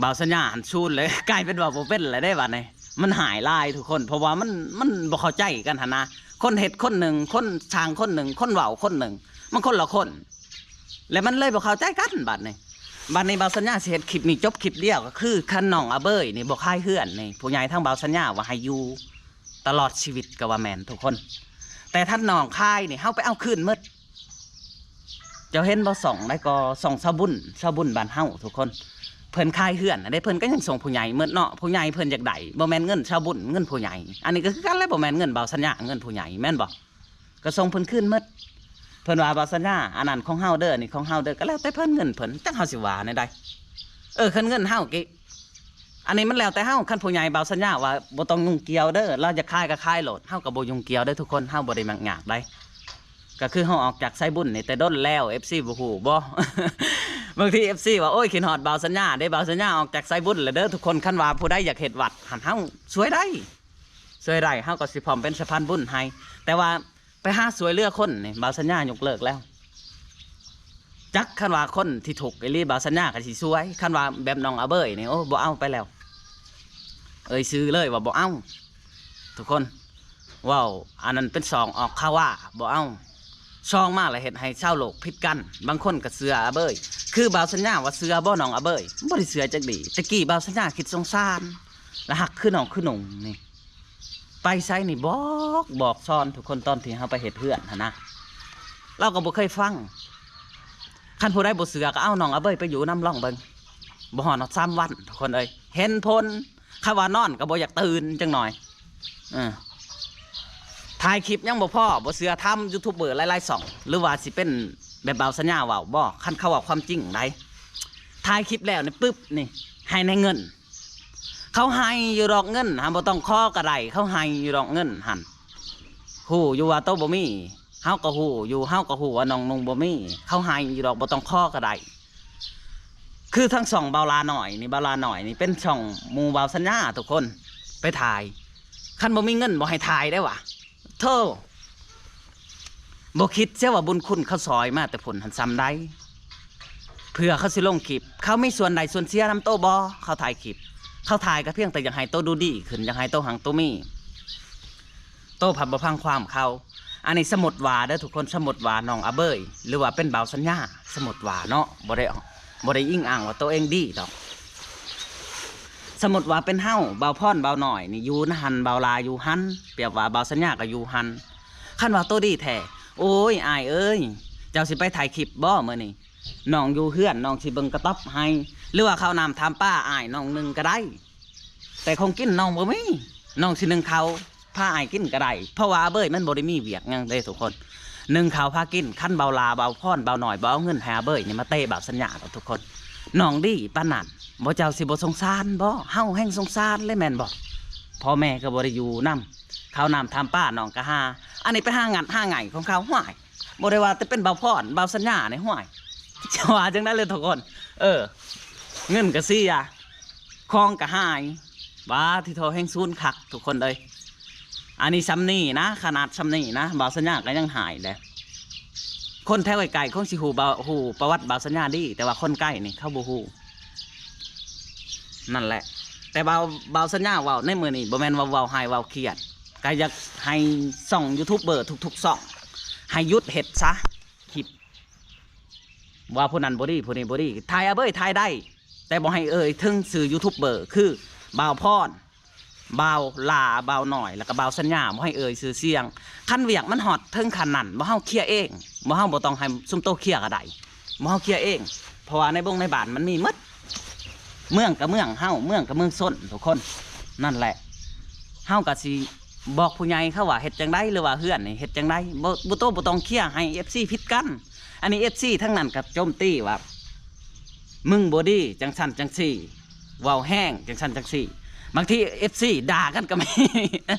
ບ່າວສັນຍາຫັ້ນຊູນເລີຍ ກາຍເປັນວ່າບໍ່ເປັນແລ້ວເດ້ບາດນີ້. ມັນຮ້າຍຫຼາຍທຸກຄົນ ເພາະວ່າມັນ ມັນບໍ່ເຂົ້າໃຈກັນຫັ້ນນະ ຄົນເຮັດຄົນໜຶ່ງ ຄົນສ້າງຄົນໜຶ່ງ ຄົນເວົ້າຄົນໜຶ່ງ ມັນຄົນລະຄົນ ແລະ ມັນເລີຍບໍ່ເຂົ້າໃຈກັນບາດນີ້. ບາດນີ້ບ່າວສັນຍາຊິເຮັດຄລິບນີ້ຈົບຄລິບດຽວ ກໍຄືຄັນນ້ອງອາເບີຍນີ້ບໍ່ຂາຍເຮືອນນີ້ ຜູ້ໃຫຍ່ທາງບ່າວສັນຍາວ່າໃຫ້ຢູ່ຕະຫຼອດຊີວິດກໍວ່າແມ່ນທຸກຄົນ ແຕ່ຖ້ານ້ອງຂາຍນີ້ ເຮົາໄປເອົາຄືນໝົດ. ເຈົ້າເຫັນບໍ່ ຊ່ອງໃດກໍ ຊ່ອງຊາວບຸນ ຊາວບຸນບ້ານເຮົາທຸກຄົນ ເພິ່ນຂາຍເຮືອນຫັ້ນເດ້ ເພິ່ນກໍຍັງສົ່ງຜູ້ໃຫຍ່ໝົດເນາະ ຜູ້ໃຫຍ່ເພິ່ນຢາກໄດ້ ບໍ່ແມ່ນເງິນຊາວບຸນ ເງິນຜູ້ໃຫຍ່ ອັນນີ້ກໍຄືກັນແຫຼະ ບໍ່ແມ່ນເງິນບ່າວສັນຍາ ເງິນຜູ້ໃຫຍ່ແມ່ນບໍ່ ກໍສົ່ງເພິ່ນຄືນໝົດ. ເພິ່ນວ່າບ່າວສັນຍາ ອັນນັ້ນຂອງເຮົາເດີ ອັນນີ້ຂອງເຮົາເດີ ກໍແລ້ວແຕ່ເພິ່ນ ເງິນເພິ່ນ ຈັກເຮົາຊິວ່າແນວໃດ. ເອີ ຄັນເງິນເຮົາ ອັນນີ້ມັນແລ້ວແຕ່ເຮົາ ຄັນຜູ້ໃຫຍ່ບ່າວສັນຍາວ່າບໍ່ຕ້ອງຫຍຸ້ງກ່ຽວເດີ ລາວຢາກຂາຍກໍຂາຍໂລດ ເຮົາກໍບໍ່ຫຍຸ້ງກ່ຽວເດີທຸກຄົນ ເຮົາບໍ່ໄດ້ມັກຍາກໃດ. ກໍຄືເຮົາອອກຈາກສາຍບຸນນີ້ແຕ່ດົນແລ້ວ ເອັຟຊີ ບໍ່ຮູ້ບໍ່? ບາງທີ ເອັຟຊີ ວ່າ ໂອ້ຍ ຄິດຮອດບ່າວສັນຍາເດ້ ບ່າວສັນຍາອອກຈາກສາຍບຸນແລ້ວເດີທຸກຄົນ ຄັນວ່າຜູ້ໃດຢາກເຮັດວັດຫັ້ນ ເຮົາຊ່ວຍໄດ້ ຊ່ວຍໄດ້ ເຮົາກໍຊິພ້ອມເປັນສະພານບຸນໃຫ້ ແຕ່ວ່າ ໄປຫາຊ່ວຍເຫຼືອຄົນນີ້ ບ່າວສັນຍາຍົກເລີກແລ້ວ. ຈັກຄັນວ່າຄົນທີ່ທຸກອີ່ຫຼີ ບ່າວສັນຍາກໍຊິຊ່ວຍ ຄັນວ່າແບບນ້ອງອາເບີຍນີ້ ໂອ້ ບໍ່ເອົາໄປແລ້ວ ເອີ່ຍຊື່ເລີຍວ່າບໍ່ເອົາ. ທຸກຄົນ ເວົ້າອັນນັ້ນເປັນຊ່ອງອອກຂ່າວວ່າບໍ່ເອົາ ຊ່ອງມາແລ້ວເຮັດໃຫ້ຊາວໂລກຜິດກັນ ບາງຄົນກໍເຊື່ອອາເບີຍ ຄືບ່າວສັນຍາວ່າເຊື່ອບໍ່ນ້ອງອາເບີຍ ບໍ່ໄດ້ເຊື່ອຈັກດີ້. ແຕ່ກີ້ບ່າວສັນຍາຄິດສົງສານ ແລະ ຮັກຄືນ້ອງຄືໜຸ່ງນີ້ ໄປໃສນີ້ບອກ ບອກສອນທຸກຄົນ ຕອນທີ່ເຮົາໄປເຮັດເຮືອນຫັ້ນນະ ລາວກໍບໍ່ເຄີຍຟັງ. ຄັນຜູ້ໃດບໍ່ເຊື່ອກໍເອົານ້ອງອາເບີຍໄປຢູ່ນຳລອງເບິ່ງ ບໍ່ຮອດ ຮອດສາມວັນທຸກຄົນເອີຍ ເຫັນຜົນ. ຄັນວ່ານອນກໍບໍ່ຢາກຕື່ນຈັກໜ້ອຍ ເອີ ຖ່າຍຄລິບຍັງບໍ່ພໍ ບໍ່ເຊື່ອຖາມຢູທູບເບີຫຼາຍໆຊ່ອງ ຫຼືວ່າຊິເປັນແບບບ່າວສັນຍາເວົ້າບໍ່ ຄັນເຂົາເວົ້າຄວາມຈິງໃດ ຖ່າຍຄລິບແລ້ວນີ້ປຶບນີ້ ໃຫ້ແດ່ເງິນ ເຂົາໃຫ້ຢູ່ດອກເງິນຫັ້ນ ບໍ່ຕ້ອງຂໍກໍໄດ້ ເຂົາໃຫ້ຢູ່ດອກເງິນຫັ້ນ. ຮູ້ຢູ່ວ່າໂຕບໍ່ມີ ເຮົາກໍຮູ້ຢູ່ ເຮົາກໍຮູ້ວ່ານ້ອງນຸ່ງບໍ່ມີ ເຂົາໃຫ້ຢູ່ດອກ ບໍ່ຕ້ອງຂໍກໍໄດ້. ຄືທາງຊ່ອງບ່າວຫຼ້ານ້ອຍນີ້ ບ່າວຫຼ້ານ້ອຍນີ້ເປັນຊ່ອງໝູ່ບ່າວສັນຍາທຸກຄົນ ໄປຖ່າຍ ຄັນບໍ່ມີເງິນບໍ່ໃຫ້ຖ່າຍໄດ້ຫວາ. ໂທ້ ບໍ່ຄິດເສຍວ່າບຸນຄຸນເຂົາຊ່ອຍມາແຕ່ພຸ້ນຫັ້ນສ່ຳໃດ ເພື່ອເຂົາຊິລົງຄລິບ ເຂົາມີສ່ວນໄດ້ສ່ວນເສຍນຳໂຕບໍ່? ເຂົາຖ່າຍຄລິບ ເຂົາຖ່າຍກໍພຽງແຕ່ຢາກໃຫ້ໂຕດູດີຂຶ້ນ ຢາກໃຫ້ໂຕຮັ່ງໂຕມີ ໂຕພັດບໍ່ຟັງຄວາມເຂົາ. ອັນນີ້ສົມມຸດວ່າເດີທຸກຄົນ ສົມມຸດວ່ານ້ອງອາເບີຍ ຫຼືວ່າເປັນບ່າວສັນຍາ ສົມມຸດວ່າເນາະ ບໍ່ໄດ້ ບໍ່ໄດ້ອີງອ້າງວ່າໂຕເອງດີດອກ. ສົມມຸດວ່າເປັນເຮົາ ບ່າວພອນ ບ່າວນ້ອຍນີ້ ຢູ່ຫັ້ນ ບ່າວຫຼ້າຢູ່ຫັ້ນ ປຽບວ່າບ່າວສັນຍາກໍຢູ່ຫັ້ນ. ຄັນວ່າໂຕດີແທ້ ໂອ້ຍ ອ້າຍເອີຍ ເຈົ້າຊິໄປຖ່າຍຄລິບບໍ່ມື້ນີ້? ນ້ອງຢູ່ເຮືອນ ນ້ອງຊິເບິ່ງກະຕັອບໃຫ້ ຫຼືວ່າເຂົ້ານ້ຳຖາມປາອ້າຍນ້ອງໜຶ່ງກໍໄດ້ ແຕ່ຂອງກິນນ້ອງບໍ່ມີ ນ້ອງຊິໜຶ້ງເຂົ້າ ພາອ້າຍກິນກໍໄດ້ ເພາະວ່າອາເບີຍມັນບໍ່ໄດ້ມີວຽກຫຍັງເດ້ທຸກຄົນ ໜຶ້ງເຂົ້າພາກິນ. ຄັນບ່າວຫຼ້າ ບ່າວພອນ ບ່າວນ້ອຍບໍ່ເອົາເງິນໃຫ້ອາເບີຍນີ້ ມາເຕະບ່າວສັນຍາດອກທຸກຄົນ ນ້ອງດີປານນັ້ນ ບໍ່ ເຈົ້າຊິບໍ່ສົງສານບໍ່? ເຮົາແຮ່ງສົງສານເລີຍແມ່ນບໍ່? ພໍ່ແມ່ກໍບໍ່ໄດ້ຢູ່ນຳ ເຂົ້ານ້ຳຖາມປານ້ອງກໍຫາ ອັນນີ້ໄປຫາງັດຫາໄຫງ່ຂອງເຂົາ ຫ້ວຍ ບໍ່ໄດ້ວ່າແຕ່ເປັນບ່າວພອນ ບ່າວສັນຍານີ້ ຫ້ວຍ ຈະວ່າຈັ່ງໃດເລີຍທຸກຄົນ ເອີ ເງິນກໍເສຍ ຂອງກໍຫາຍ ປາດ ທີ່ໂທ ແຮ່ງສູນຄັກທຸກຄົນເອີຍ. ອັນນີ້ສ່ຳນີ້ນະ ຂະໜາດສ່ຳນີ້ນະ ບ່າວສັນຍາກໍຍັງຫາຍເດ້ ຄົນແຖວໄກໆຄົງຊິຮູ້ບ່າວ ຮູ້ປະຫວັດບ່າວສັນຍາດີ ແຕ່ວ່າຄົນໃກ້ນີ້ເຂົາບໍ່ຮູ້. ນັ້ນແຫຼະ ແຕ່ບ່າວ ບ່າວສັນຍາເວົ້າໃນມື້ນີ້ ບໍ່ແມ່ນວ່າເວົ້າຮ້າຍເວົ້າຄຽດ ກະຢາກໃຫ້ຊ່ອງຢູທູບເບີທຸກໆຊ່ອງ ໃຫ້ຢຸດເຮັດຊະ ຄລິບ ວ່າຜູ້ນັ້ນບໍ່ດີ ຜູ້ນີ້ບໍ່ດີ. ຖ່າຍອາເບີຍ ຖ່າຍໄດ້ ແຕ່ບໍ່ໃຫ້ເອີ່ຍເຖິງຊື່ຢູທູບເບີ ຄື ບ່າວພອນ, ບ່າວຫຼ້າ, ບ່າວນ້ອຍ ແລ້ວກໍບ່າວສັນຍາ ບໍ່ໃຫ້ເອີ່ຍຊື່ສຽງ. ຄັນວຽກມັນຮອດເຖິງຂັ້ນນັ້ນ ບໍ່ເຮົາເຄຍເອງ ບໍ່ເຮົາບໍ່ຕ້ອງໃຫ້ຊຸມໂຕເຄຍກໍໄດ້ ບໍ່ເຮົາເຄຍເອງ. ເພາະວ່າໃນບົງໃນບ້ານມັນມີໝົດ ເມືອງກໍເມືອງເຮົາ ເມືອງກໍເມືອງຊົນທຸກຄົນ. ນັ້ນແຫຼະ ເຮົາກໍຊິບອກຜູ້ໃຫຍ່ເຂົາວ່າເຮັດຈັ່ງໃດ ຫຼືວ່າເຮືອນນີ້ເຮັດຈັ່ງໃດ ບໍ່ ບໍ່ໂຕບໍ່ຕ້ອງເຄຍໃຫ້ເອັຟຊີຜິດກັນ. ອັນນີ້ເອັຟຊີທາງນັ້ນກໍໂຈມຕີວ່າ ມຶງບໍ່ດີ ຈັ່ງຊັ້ນຈັ່ງຊີ້ ເວົ້າແຮງ ຈັ່ງຊັ້ນຈັ່ງຊີ້. ບາງທີເອັຟຊີດ່າກັນກໍມີ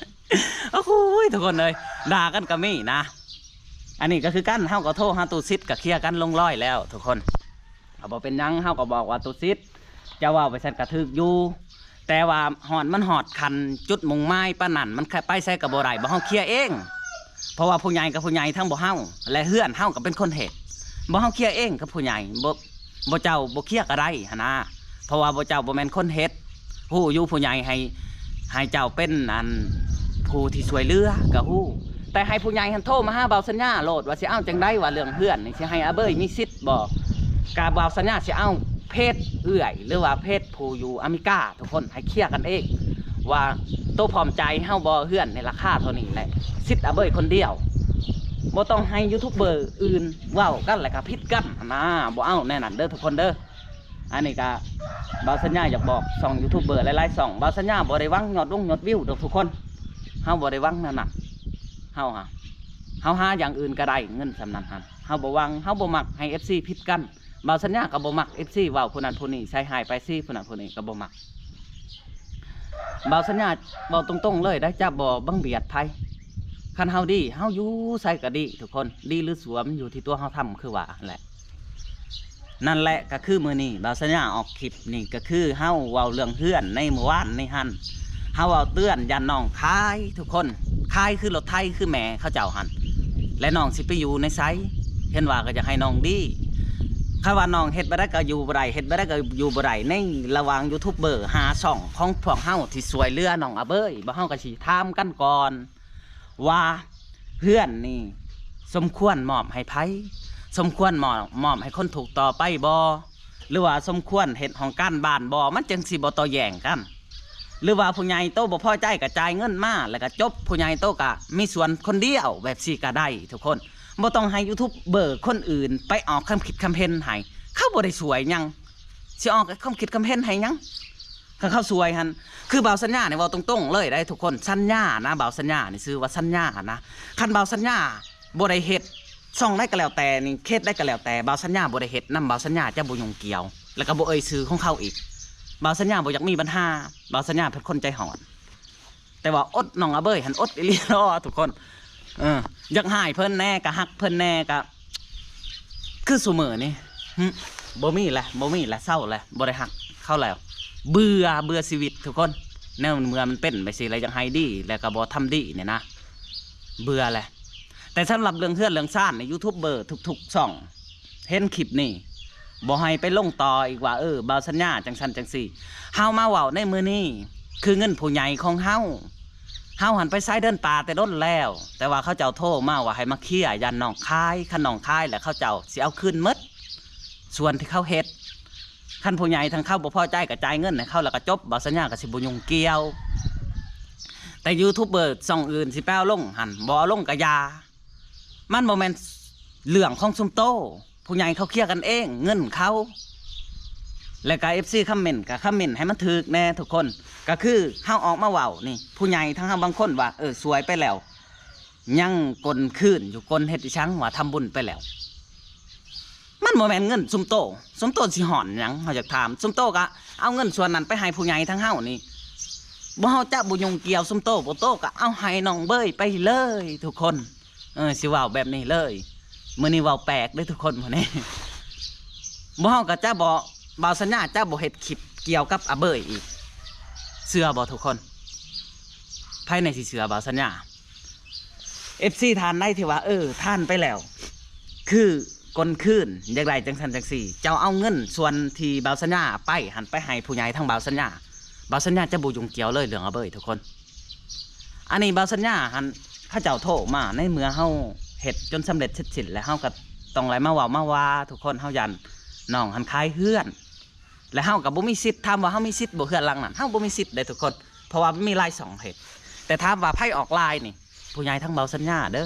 ໂອ້ຍ ທຸກຄົນເອີຍ ດ່າກັນກໍມີນະ. ອັນນີ້ກໍຄືກັນ ເຮົາກໍໂທຫາຕູ້ສິດ ກໍເຄຍກັນລົງລອຍແລ້ວທຸກຄົນ. ກໍບໍ່ເປັນຫຍັງ ເຮົາກໍບອກວ່າ ຕູ້ສິດ ເຈົ້າເວົ້າໄປຊັ້ນກໍຖືກຢູ່ ແຕ່ວ່າຮອດ ມັນຮອດຂັ້ນຈຸດມຸ່ງໝາຍປານນັ້ນ ມັນ ໄປໃສກໍບໍ່ໄດ້ ບໍ່ເຮົາເຄຍເອງ. ເພາະວ່າຜູ້ໃຫຍ່ກັບຜູ້ໃຫຍ່ ທັງບໍ່ເຮົາ ແລະ ເຮືອນເຮົາກໍເປັນຄົນເຮັດ ບໍ່ເຮົາເຄຍເອງກັບຜູ້ໃຫຍ່ ບໍ່ ບໍ່ເຈົ້າບໍ່ເຄຍກໍໄດ້ຫັ້ນນາ. ເພາະວ່າບໍ່ ເຈົ້າບໍ່ແມ່ນຄົນເຮັດ ຮູ້ຢູ່ຜູ້ໃຫຍ່ໃຫ້ ໃຫ້ເຈົ້າເປັນອັນ ຜູ້ທີ່ຊ່ວຍເຫຼືອກໍຮູ້ ແຕ່ໃຫ້ຜູ້ໃຫຍ່ຫັ້ນໂທມາຫາບ່າວສັນຍາໂລດ ວ່າຊິເອົາຈັ່ງໃດ ວ່າເລື່ອງເຮືອນນີ້ຊິໃຫ້ອາເບີຍມີສິດບໍ່. ກະບ່າວສັນຍາຊິເອົາເພຈເອື້ອຍ ຫຼືວ່າເພຈຜູ້ຢູ່ອາເມລິກາ ທຸກຄົນໃຫ້ເຄຍກັນເອງ ວ່າໂຕພ້ອມຈ່າຍເຮົາບໍ່ ເຮືອນໃນລາຄາເທົ່ານີ້ແຫຼະ ສິດອາເບີຍຄົນດຽວ ບໍ່ຕ້ອງໃຫ້ຢູທູບເບີອື່ນເວົ້າກັນ ແລ້ວກໍຜິດກັນຫັ້ນນາ. ບໍ່ເອົາແນວນັ້ນເດີທຸກຄົນເດີ. ອັນນີ້ກະບ່າວສັນຍາຢາກບອກຊ່ອງຢູທູບເບີຫຼາຍໆຊ່ອງ ບ່າວສັນຍາບໍ່ໄດ້ຫວັງຍອດວົງຍອດວິວດອກທຸກຄົນ ເຮົາບໍ່ໄດ້ຫວັງແນວນັ້ນ. ເຮົາຫາ ເຮົາຫາຢ່າງອື່ນກໍໄດ້ ເງິນສ່ຳນັ້ນຫັ້ນ ເຮົາບໍ່ຫວັງ ເຮົາບໍ່ມັກໃຫ້ເອັຟຊີຜິດກັນ. ບ່າວສັນຍາກໍບໍ່ມັກເອັຟຊີເວົ້າຜູ້ນັ້ນຜູ້ນີ້ ໃສ່ຮ້າຍປ້າຍສີຜູ້ນັ້ນຜູ້ນີ້ກໍບໍ່ມັກ. ບ່າວສັນຍາເວົ້າຕົງໆເລີຍໄດ໋ ຈະບໍ່ບັງບຽດໃຜ. ຄັນເຮົາດີ ເຮົາຢູ່ໃສກໍດີທຸກຄົນ ດີຫຼືຊົ່ວ ມັນຢູ່ທີ່ຕົວເຮົາທຳ ຄືວ່າຫັ້ນແຫຼະ. ນັ້ນແຫຼະ ກໍຄືມື້ນີ້ບ່າວສັນຍາອອກຄລິບນີ້ ກໍຄືເຮົາເວົ້າເລື່ອງເຮືອນໃນມື້ວານນີ້ຫັ້ນ ເຮົາເວົ້າເຕືອນຢ້ານນ້ອງຂາຍທຸກຄົນ ຂາຍຄືລົດໄຖ ຄືແມ່ເຂົາເຈົ້າຫັ້ນ ແລະ ນ້ອງຊິໄປຢູ່ໃນໃສ ເຫັນວ່າກໍຢາກໃຫ້ນ້ອງດີ. ຄັນວ່ານ້ອງເຮັດບໍ່ໄດ້ກໍຢູ່ບໍ່ໄດ້ ເຮັດບໍ່ໄດ້ກໍຢູ່ບໍ່ໄດ້ ໃນລະຫວ່າງຢູທູບເບີຫ້າຊ່ອງຂອງພວກເຮົາທີ່ຊ່ວຍເຫຼືອນ້ອງອາເບີຍ ພວກເຮົາກໍຊິຖາມກັນກ່ອນ ວ່າເຮືອນນີ້ສົມຄວນມອບໃຫ້ໃຜ? ສົມຄວນມອບ ມອບໃຫ້ຄົນທຸກຕໍ່ໄປບໍ່? ຫຼືວ່າສົມຄວນເຮັດຫ້ອງການບ້ານບໍ່? ມັນຈັ່ງຊິບໍ່ຕໍ່ແຍ່ງກັນ. ຫຼືວ່າຜູ້ໃຫຍ່ໂຕບໍ່ພໍໃຈກໍຈ່າຍເງິນມາ ແລ້ວກໍຈົບ ຜູ້ໃຫຍ່ໂຕກໍມີສ່ວນຄົນດຽວ ແບບຊີ້ກໍໄດ້ທຸກຄົນ. ບໍ່ຕ້ອງໃຫ້ຢູທູບເບີຄົນອື່ນໄປອອກຄຳຄິດຄຳເຫັນໃຫ້ ເຂົາບໍ່ໄດ້ຊ່ວຍຫຍັງ ຊິອອກຄຳຄິດຄຳເຫັນໃຫ້ຫຍັງ? ຄັນເຂົາຊ່ວຍຫັ້ນ ຄືບ່າວສັນຍານີ້ເວົ້າຕົງໆເລີຍໄດ໋ທຸກຄົນ ສັນຍານະ ບ່າວສັນຍານີ້ຊື່ວ່າສັນຍານະ. ຄັນບ່າວສັນຍາບໍ່ໄດ້ເຮັດ ຊ່ອງໃດກໍແລ້ວແຕ່ນີ້ ເຂດໃດກໍແລ້ວແຕ່ ບ່າວສັນຍາບໍ່ໄດ້ເຮັດນຳ ບ່າວສັນຍາຈະບໍ່ຫຍຸ້ງກ່ຽວ ແລ້ວກໍບໍ່ເອີ່ຍຊື່ຂອງເຂົາອີກ. ບ່າວສັນຍາບໍ່ຢາກມີບັນຫາ ບ່າວສັນຍາເປັນຄົນໃຈຮ້ອນ. ແຕ່ວ່າອົດ ນ້ອງອາເບີຍຫັ້ນອົດອີ່ຫຼີເນາະທຸກຄົນ. ເອີ ຢາກຮ້າຍເພິ່ນແດ່ ກະຮັກເພິ່ນແດ່ ກະຄືຊຸມື້ນີ້ ຫຶ ບໍ່ມີແຫຼະ ບໍ່ມີແຫຼະ ເຊົາແຫຼະ ບໍ່ໄດ້ຮັກເຂົາແລ້ວ. ເບື່ອ ເບື່ອຊີວິດທຸກຄົນ. ແນວເມື່ອມັນເປັນແບບຊີ້ແລ້ວ ຢາກໃຫ້ດີ ແລ້ວກະບໍ່ທຳດີນີ້ນະ ເບື່ອແຫຼະ. ແຕ່ສຳລັບເລື່ອງເຮືອນເລື່ອງຊານນີ້ ຢູທູບເບີທຸກໆຊ່ອງ ເຫັນຄລິບນີ້ ບໍ່ໃຫ້ໄປລົງຕໍ່ອີກວ່າ ເອີ ບ່າວສັນຍາຈັ່ງຊັ້ນຈັ່ງຊີ້. ເຮົາມາເວົ້າໃນມື້ນີ້ ຄືເງິນຜູ້ໃຫຍ່ຂອງເຮົາ ເຮົາຫັ້ນໄປໃຊ້ເດີນປ່າແຕ່ດົນແລ້ວ ແຕ່ວ່າເຂົາເຈົ້າໂທມາວ່າໃຫ້ມາເຄຍ ຢ້ານນ້ອງຂາຍ ຄັນນ້ອງຂາຍແລ້ວເຂົາເຈົ້າຊິເອົາຄືນໝົດ ສ່ວນທີ່ເຂົາເຮັດ. ຄັນຜູ້ໃຫຍ່ທາງເຂົາບໍ່ພໍໃຈກໍຈ່າຍເງິນໃຫ້ເຂົາແລ້ວກໍຈົບ ບ່າວສັນຍາກໍຊິບໍ່ຫຍຸ້ງກ່ຽວ. ແຕ່ຢູທູບເບີຊ່ອງອື່ນຊິໄປເອົາລົງຫັ້ນ ບໍ່ເອົາລົງກໍຢ່າ ມັນບໍ່ແມ່ນເລື່ອງຂອງຊຸມໂຕ ຜູ້ໃຫຍ່ເຂົາເຄຍກັນເອງ ເງິນເຂົາ. ແລ້ວກໍເອັຟຊີຄອມເມັນ ກໍຄອມເມັນໃຫ້ມັນຖືກແດ່ທຸກຄົນ. ກໍຄືເຮົາອອກມາເວົ້ານີ້ ຜູ້ໃຫຍ່ທາງເຮົາບາງຄົນວ່າ ເອີ ຊ່ວຍໄປແລ້ວ ຍັງກົນຄືນຢູ່ ກົນເຮັດອີ່ສັງວ່າທຳບຸນໄປແລ້ວ. ມັນບໍ່ແມ່ນເງິນຊຸມໂຕ ຊຸມໂຕຊິຮ້ອນຫຍັງ ເຮົາຢາກຖາມ. ຊຸມໂຕກໍເອົາເງິນສ່ວນນັ້ນໄປໃຫ້ຜູ້ໃຫຍ່ທາງເຮົານີ້ ບໍ່ ເຮົາຈະບໍ່ຫຍຸ້ງກ່ຽວ. ຊຸມໂຕບໍ່ໂຕກໍເອົາໃຫ້ນ້ອງເບີຍໄປເລີຍທຸກຄົນ. ເອີ ຊິເວົ້າແບບນີ້ເລີຍ ມື້ນີ້ເວົ້າແປກເດ້ທຸກຄົນ ມື້ນີ້ ບໍ່ ເຮົາກໍຈະບໍ່ ບ່າວສັນຍາຈະບໍ່ເຮັດຄລິບກ່ຽວກັບອາເບີຍອີກ. ເຊື່ອບໍ່ທຸກຄົນ? ໃຜແດ່ຊິເຊື່ອບ່າວສັນຍາ? ເອັຟຊີທ່ານໃດທີ່ວ່າ ເອີ ທ່ານໄປແລ້ວ ຄືກົນຄືນ ຢາກໄດ້ຈັ່ງຊັ້ນຈັ່ງຊີ້ ເຈົ້າເອົາເງິນສ່ວນທີ່ບ່າວສັນຍາໄປຫັ້ນ ໄປໃຫ້ຜູ້ໃຫຍ່ທາງບ່າວສັນຍາ ບ່າວສັນຍາຈະບໍ່ຫຍຸ້ງກ່ຽວເລີຍເລື່ອງອາເບີຍທຸກຄົນ. ອັນນີ້ບ່າວສັນຍາຫັ້ນ ເຂົາເຈົ້າໂທມາ ໃນເມື່ອເຮົາເຮັດຈົນສຳເລັດເສັດສິ້ນແລ້ວ ເຮົາກໍຕ້ອງໄດ້ມາເວົ້າມາວ່າທຸກຄົນ ເຮົາຢ້ານນ້ອງຫັ້ນຂາຍເຮືອນ ແລະເຮົາກໍບໍ່ມີສິດ ຖາມວ່າເຮົາມີສິດບໍ່ເຮືອນຫຼັງນັ້ນ ເຮົາບໍ່ມີສິດເດ້ທຸກຄົນ ເພາະວ່າມັນມີຫຼາຍຊ່ອງເຮັດ ແຕ່ຖາມວ່າໃຜອອກລາຍນີ້ ຜູ້ໃຫຍ່ທາງບ່າວສັນຍາເດີ.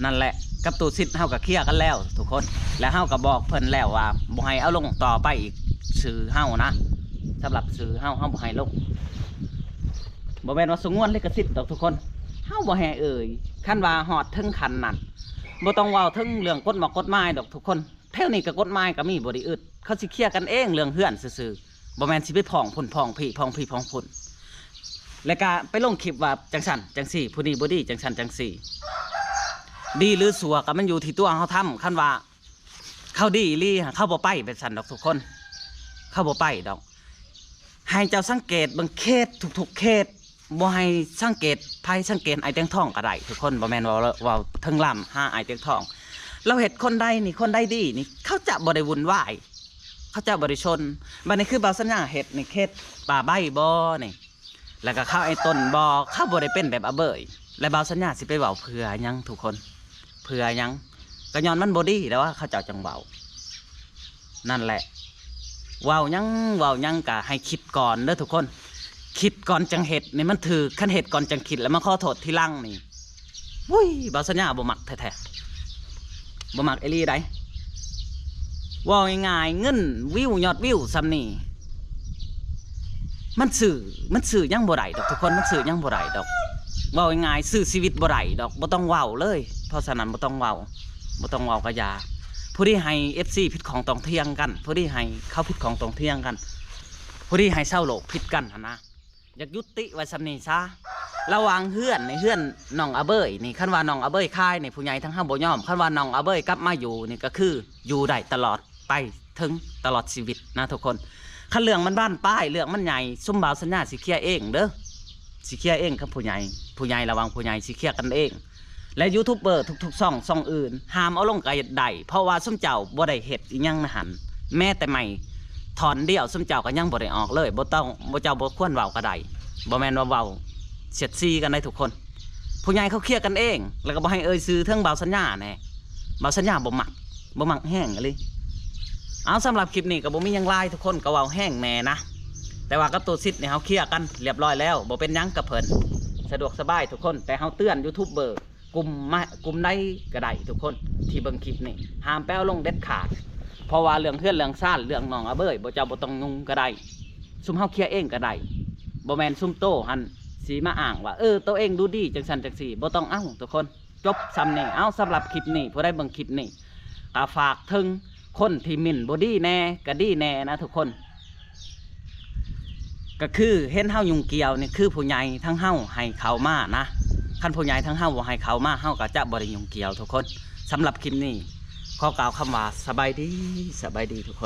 ນັ້ນແຫຼະ ກັບຕູ້ສິດເຮົາກໍເຄຍກັນແລ້ວທຸກຄົນ ແລະເຮົາກໍບອກເພິ່ນແລ້ວວ່າບໍ່ໃຫ້ເອົາລົງຕໍ່ໄປອີກ ຊື່ເຮົານະ ສຳລັບຊື່ເຮົາ ເຮົາບໍ່ໃຫ້ລົງ ບໍ່ແມ່ນວ່າສະຫງວນລິຂະສິດດອກທຸກຄົນ ເຮົາບໍ່ໃຫ້ເອີ່ຍ. ຄັນວ່າຮອດເຖິງຂັ້ນນັ້ນ ບໍ່ຕ້ອງເວົ້າເຖິງເລື່ອງກົດໝາກກົດໝາຍດອກທຸກຄົນ ແຖວນີ້ກໍກົດໝາຍກໍມີບໍ່ໄດ້ອຶດ ເຂົາຊິເຄຍກັນເອງເລື່ອງເຮືອນຊື່ໆ ບໍ່ແມ່ນຊິໄປຟ້ອງພຸ້ນຟ້ອງພີ້ ຟ້ອງພີ້ຟ້ອງພຸ້ນ ແລ້ວກໍໄປລົງຄລິບວ່າຈັ່ງຊັ້ນຈັ່ງຊີ້ ຜູ້ນີ້ບໍ່ດີ ຈັ່ງຊັ້ນຈັ່ງຊີ້ ດີຫຼືຊົ່ວກໍມັນຢູ່ທີ່ຕົວເຮົາທຳ. ຄັນວ່າເຂົາດີອີ່ຫຼີ ເຂົາບໍ່ໄປແບບຊັ້ນດອກທຸກຄົນ ເຂົາບໍ່ໄປດອກ. ໃຫ້ເຈົ້າສັງເກດເບິ່ງເຂດທຸກໆເຂດ ບໍ່ໃຫ້ສັງເກດໃຜ ສັງເກດອ້າຍຕຽງທອງກໍໄດ້ທຸກຄົນ ບໍ່ແມ່ນເວົ້າ ເວົ້າເຖິງລຳຫາອ້າຍຕຽງທອງ ລາວເຮັດຄົນໃດນີ້ ຄົນໃດດີນີ້ ເຂົາຈະບໍ່ໄດ້ວຸ່ນວາຍ ເຂົາຈະບໍ່ໄດ້ຊົນ. ບັດນີ້ຄືບ່າວສັນຍາເຮັດນີ້ ເຂດປ່າໄມ້ບໍ່ນີ້ ແລ້ວກໍເຂົາອ້າຍຕົ້ນບໍ່ ເຂົາບໍ່ໄດ້ເປັນແບບອາເບີຍ ແລະບ່າວສັນຍາຊິໄປເວົ້າເພື່ອຫຍັງທຸກຄົນ ເພື່ອຫຍັງ? ກໍຍ້ອນມັນບໍ່ດີແລ້ວວ່າເຂົາເຈົ້າຈັ່ງເວົ້າ. ນັ້ນແຫຼະ ເວົ້າຫຍັງ ເວົ້າຫຍັງກະໃຫ້ຄິດກ່ອນເດີທຸກຄົນ ຄິດກ່ອນຈັ່ງເຮັດນີ້ມັນຖືກ ຄັນເຮັດກ່ອນຈັ່ງຄິດ ແລ້ວມາຂໍໂທດທີຫຼັງນີ້ ວຸ້ຍ ບ່າວສັນຍາບໍ່ມັກແທ້ໆ ບໍ່ມັກອີ່ຫຼີໃດ໋. ເວົ້າງ່າຍໆ ເງິນວິວ ຍອດວິວສ່ຳນີ້ ມັນຊື້ ມັນຊື້ຫຍັງບໍ່ໄດ້ດອກທຸກຄົນ ມັນຊື້ຫຍັງບໍ່ໄດ້ດອກ. ເວົ້າງ່າຍໆ ຊື້ຊີວິດບໍ່ໄດ້ດອກ ບໍ່ຕ້ອງເວົ້າເລີຍ. ເພາະສະນັ້ນບໍ່ຕ້ອງເວົ້າ ບໍ່ຕ້ອງເວົ້າກໍຢ່າ. ຜູ້ທີ່ໃຫ້ເອັຟຊີຜິດຂ້ອງຕ້ອງຖຽງກັນ ຜູ້ທີ່ໃຫ້ເຂົາຜິດຂ້ອງຕ້ອງຖຽງກັນ ຜູ້ທີ່ໃຫ້ຊາວໂລກຜິດກັນຫັ້ນນະ ຢາກຢຸດຕິໄວ້ສ່ຳນີ້ຊະ. ລະຫວ່າງເຮືອນນີ້ ເຮືອນນ້ອງອາເບີຍນີ້ ຄັນວ່ານ້ອງອາເບີຍຂາຍນີ້ ຜູ້ໃຫຍ່ທາງເຮົາບໍ່ຍອມ. ຄັນວ່ານ້ອງອາເບີຍກັບມາຢູ່ນີ້ ກໍຄືຢູ່ໄດ້ຕະຫຼອດ ໄປເຖິງຕະຫຼອດຊີວິດນະທຸກຄົນ. ຄັນເລື່ອງມັນບານປາຍ ເລື່ອງມັນໃຫຍ່ ຊຸມບ່າວສັນຍາຊິເຄຍເອງເດີ ຊິເຄຍເອງກັບຜູ້ໃຫຍ່ ຜູ້ໃຫຍ່ລະຫວ່າງຜູ້ໃຫຍ່ຊິເຄຍກັນເອງ. ແລະຢູທູບເບີທຸກໆຊ່ອງ ຊ່ອງອື່ນ ຫ້າມເອົາລົງກໍໄດ້ ເພາະວ່າຊຸມເຈົ້າບໍ່ໄດ້ເຮັດອີ່ຫຍັງໃນຫັ້ນ ແມ້ແຕ່ໄມ້ທ່ອນດຽວ ຊຸມເຈົ້າກໍຍັງບໍ່ໄດ້ອອກເລີຍ. ບໍ່ຕ້ອງ ບໍ່ ເຈົ້າບໍ່ຄວນເວົ້າກໍໄດ້ ບໍ່ແມ່ນວ່າເວົ້າສຽດສີກັນໄດ໋ທຸກຄົນ. ຜູ້ໃຫຍ່ເຂົາເຄຍກັນເອງ ແລ້ວກໍບໍ່ໃຫ້ເອີ່ຍຊື່ເຖິງບ່າວສັນຍາແດ່. ບ່າວສັນຍາບໍ່ມັກ ບໍ່ມັກແຮງອີ່ຫຼີ. ເອົາ ສຳລັບຄລິບນີ້ກໍບໍ່ມີຫຍັງຫຼາຍ ທຸກຄົນກໍເວົ້າແຮງແດ່ນະ ແຕ່ວ່າກັບຕູ້ສິດນີ້ເຮົາເຄຍກັນລຽບຮ້ອຍແລ້ວ ບໍ່ເປັນຫຍັງກັບເພິ່ນ ສະດວກສະບາຍທຸກຄົນ. ແຕ່ເຮົາເຕືອນຢູທູບເບີກຸ່ມມາ ກຸ່ມໃດກໍໄດ້ທຸກຄົນທີ່ເບິ່ງຄລິບນີ້ ຫ້າມໄປເອົາລົງເດັດຂາດ ເພາະວ່າເລື່ອງເຮືອນເລື່ອງຊານ ເລື່ອງນ້ອງອາເບີຍ ບໍ່ ເຈົ້າບໍ່ຕ້ອງຫຍຸ້ງກໍໄດ້ ຊຸມເຮົາເຄຍເອງກໍໄດ້. ບໍ່ແມ່ນຊຸມໂຕຫັ້ນຊິມາອ້າງວ່າ ເອີ ໂຕເອງດູດີ ຈັ່ງຊັ້ນຈັ່ງຊີ້ ບໍ່ຕ້ອງເອົາທຸກຄົນ. ຈົບສ່ຳນີ້. ເອົາ ສຳລັບຄລິບນີ້ ຜູ້ໃດເບິ່ງຄລິບນີ້ ກໍຝາກເຖິງຄົນທີ່ມິ້ນບໍ່ດີແດ່ ກໍດີແດ່ນະທຸກຄົນ. ກໍຄືເຫັນເຮົາຫຍຸ້ງກ່ຽວນີ້ ຄືຜູ້ໃຫຍ່ທາງເຮົາໃຫ້ເຂົ້າມານະ. ຄັນຜູ້ໃຫຍ່ທາງເຮົາບໍ່ໃຫ້ເຂົ້າມາ ເຮົາກໍຈະບໍ່ໄດ້ຫຍຸ້ງກ່ຽວທຸກຄົນ. ສຳລັບຄລິບນີ້ ຂໍກ່າວຄຳວ່າສະບາຍດີ ສະບາຍດີທຸກຄົນ.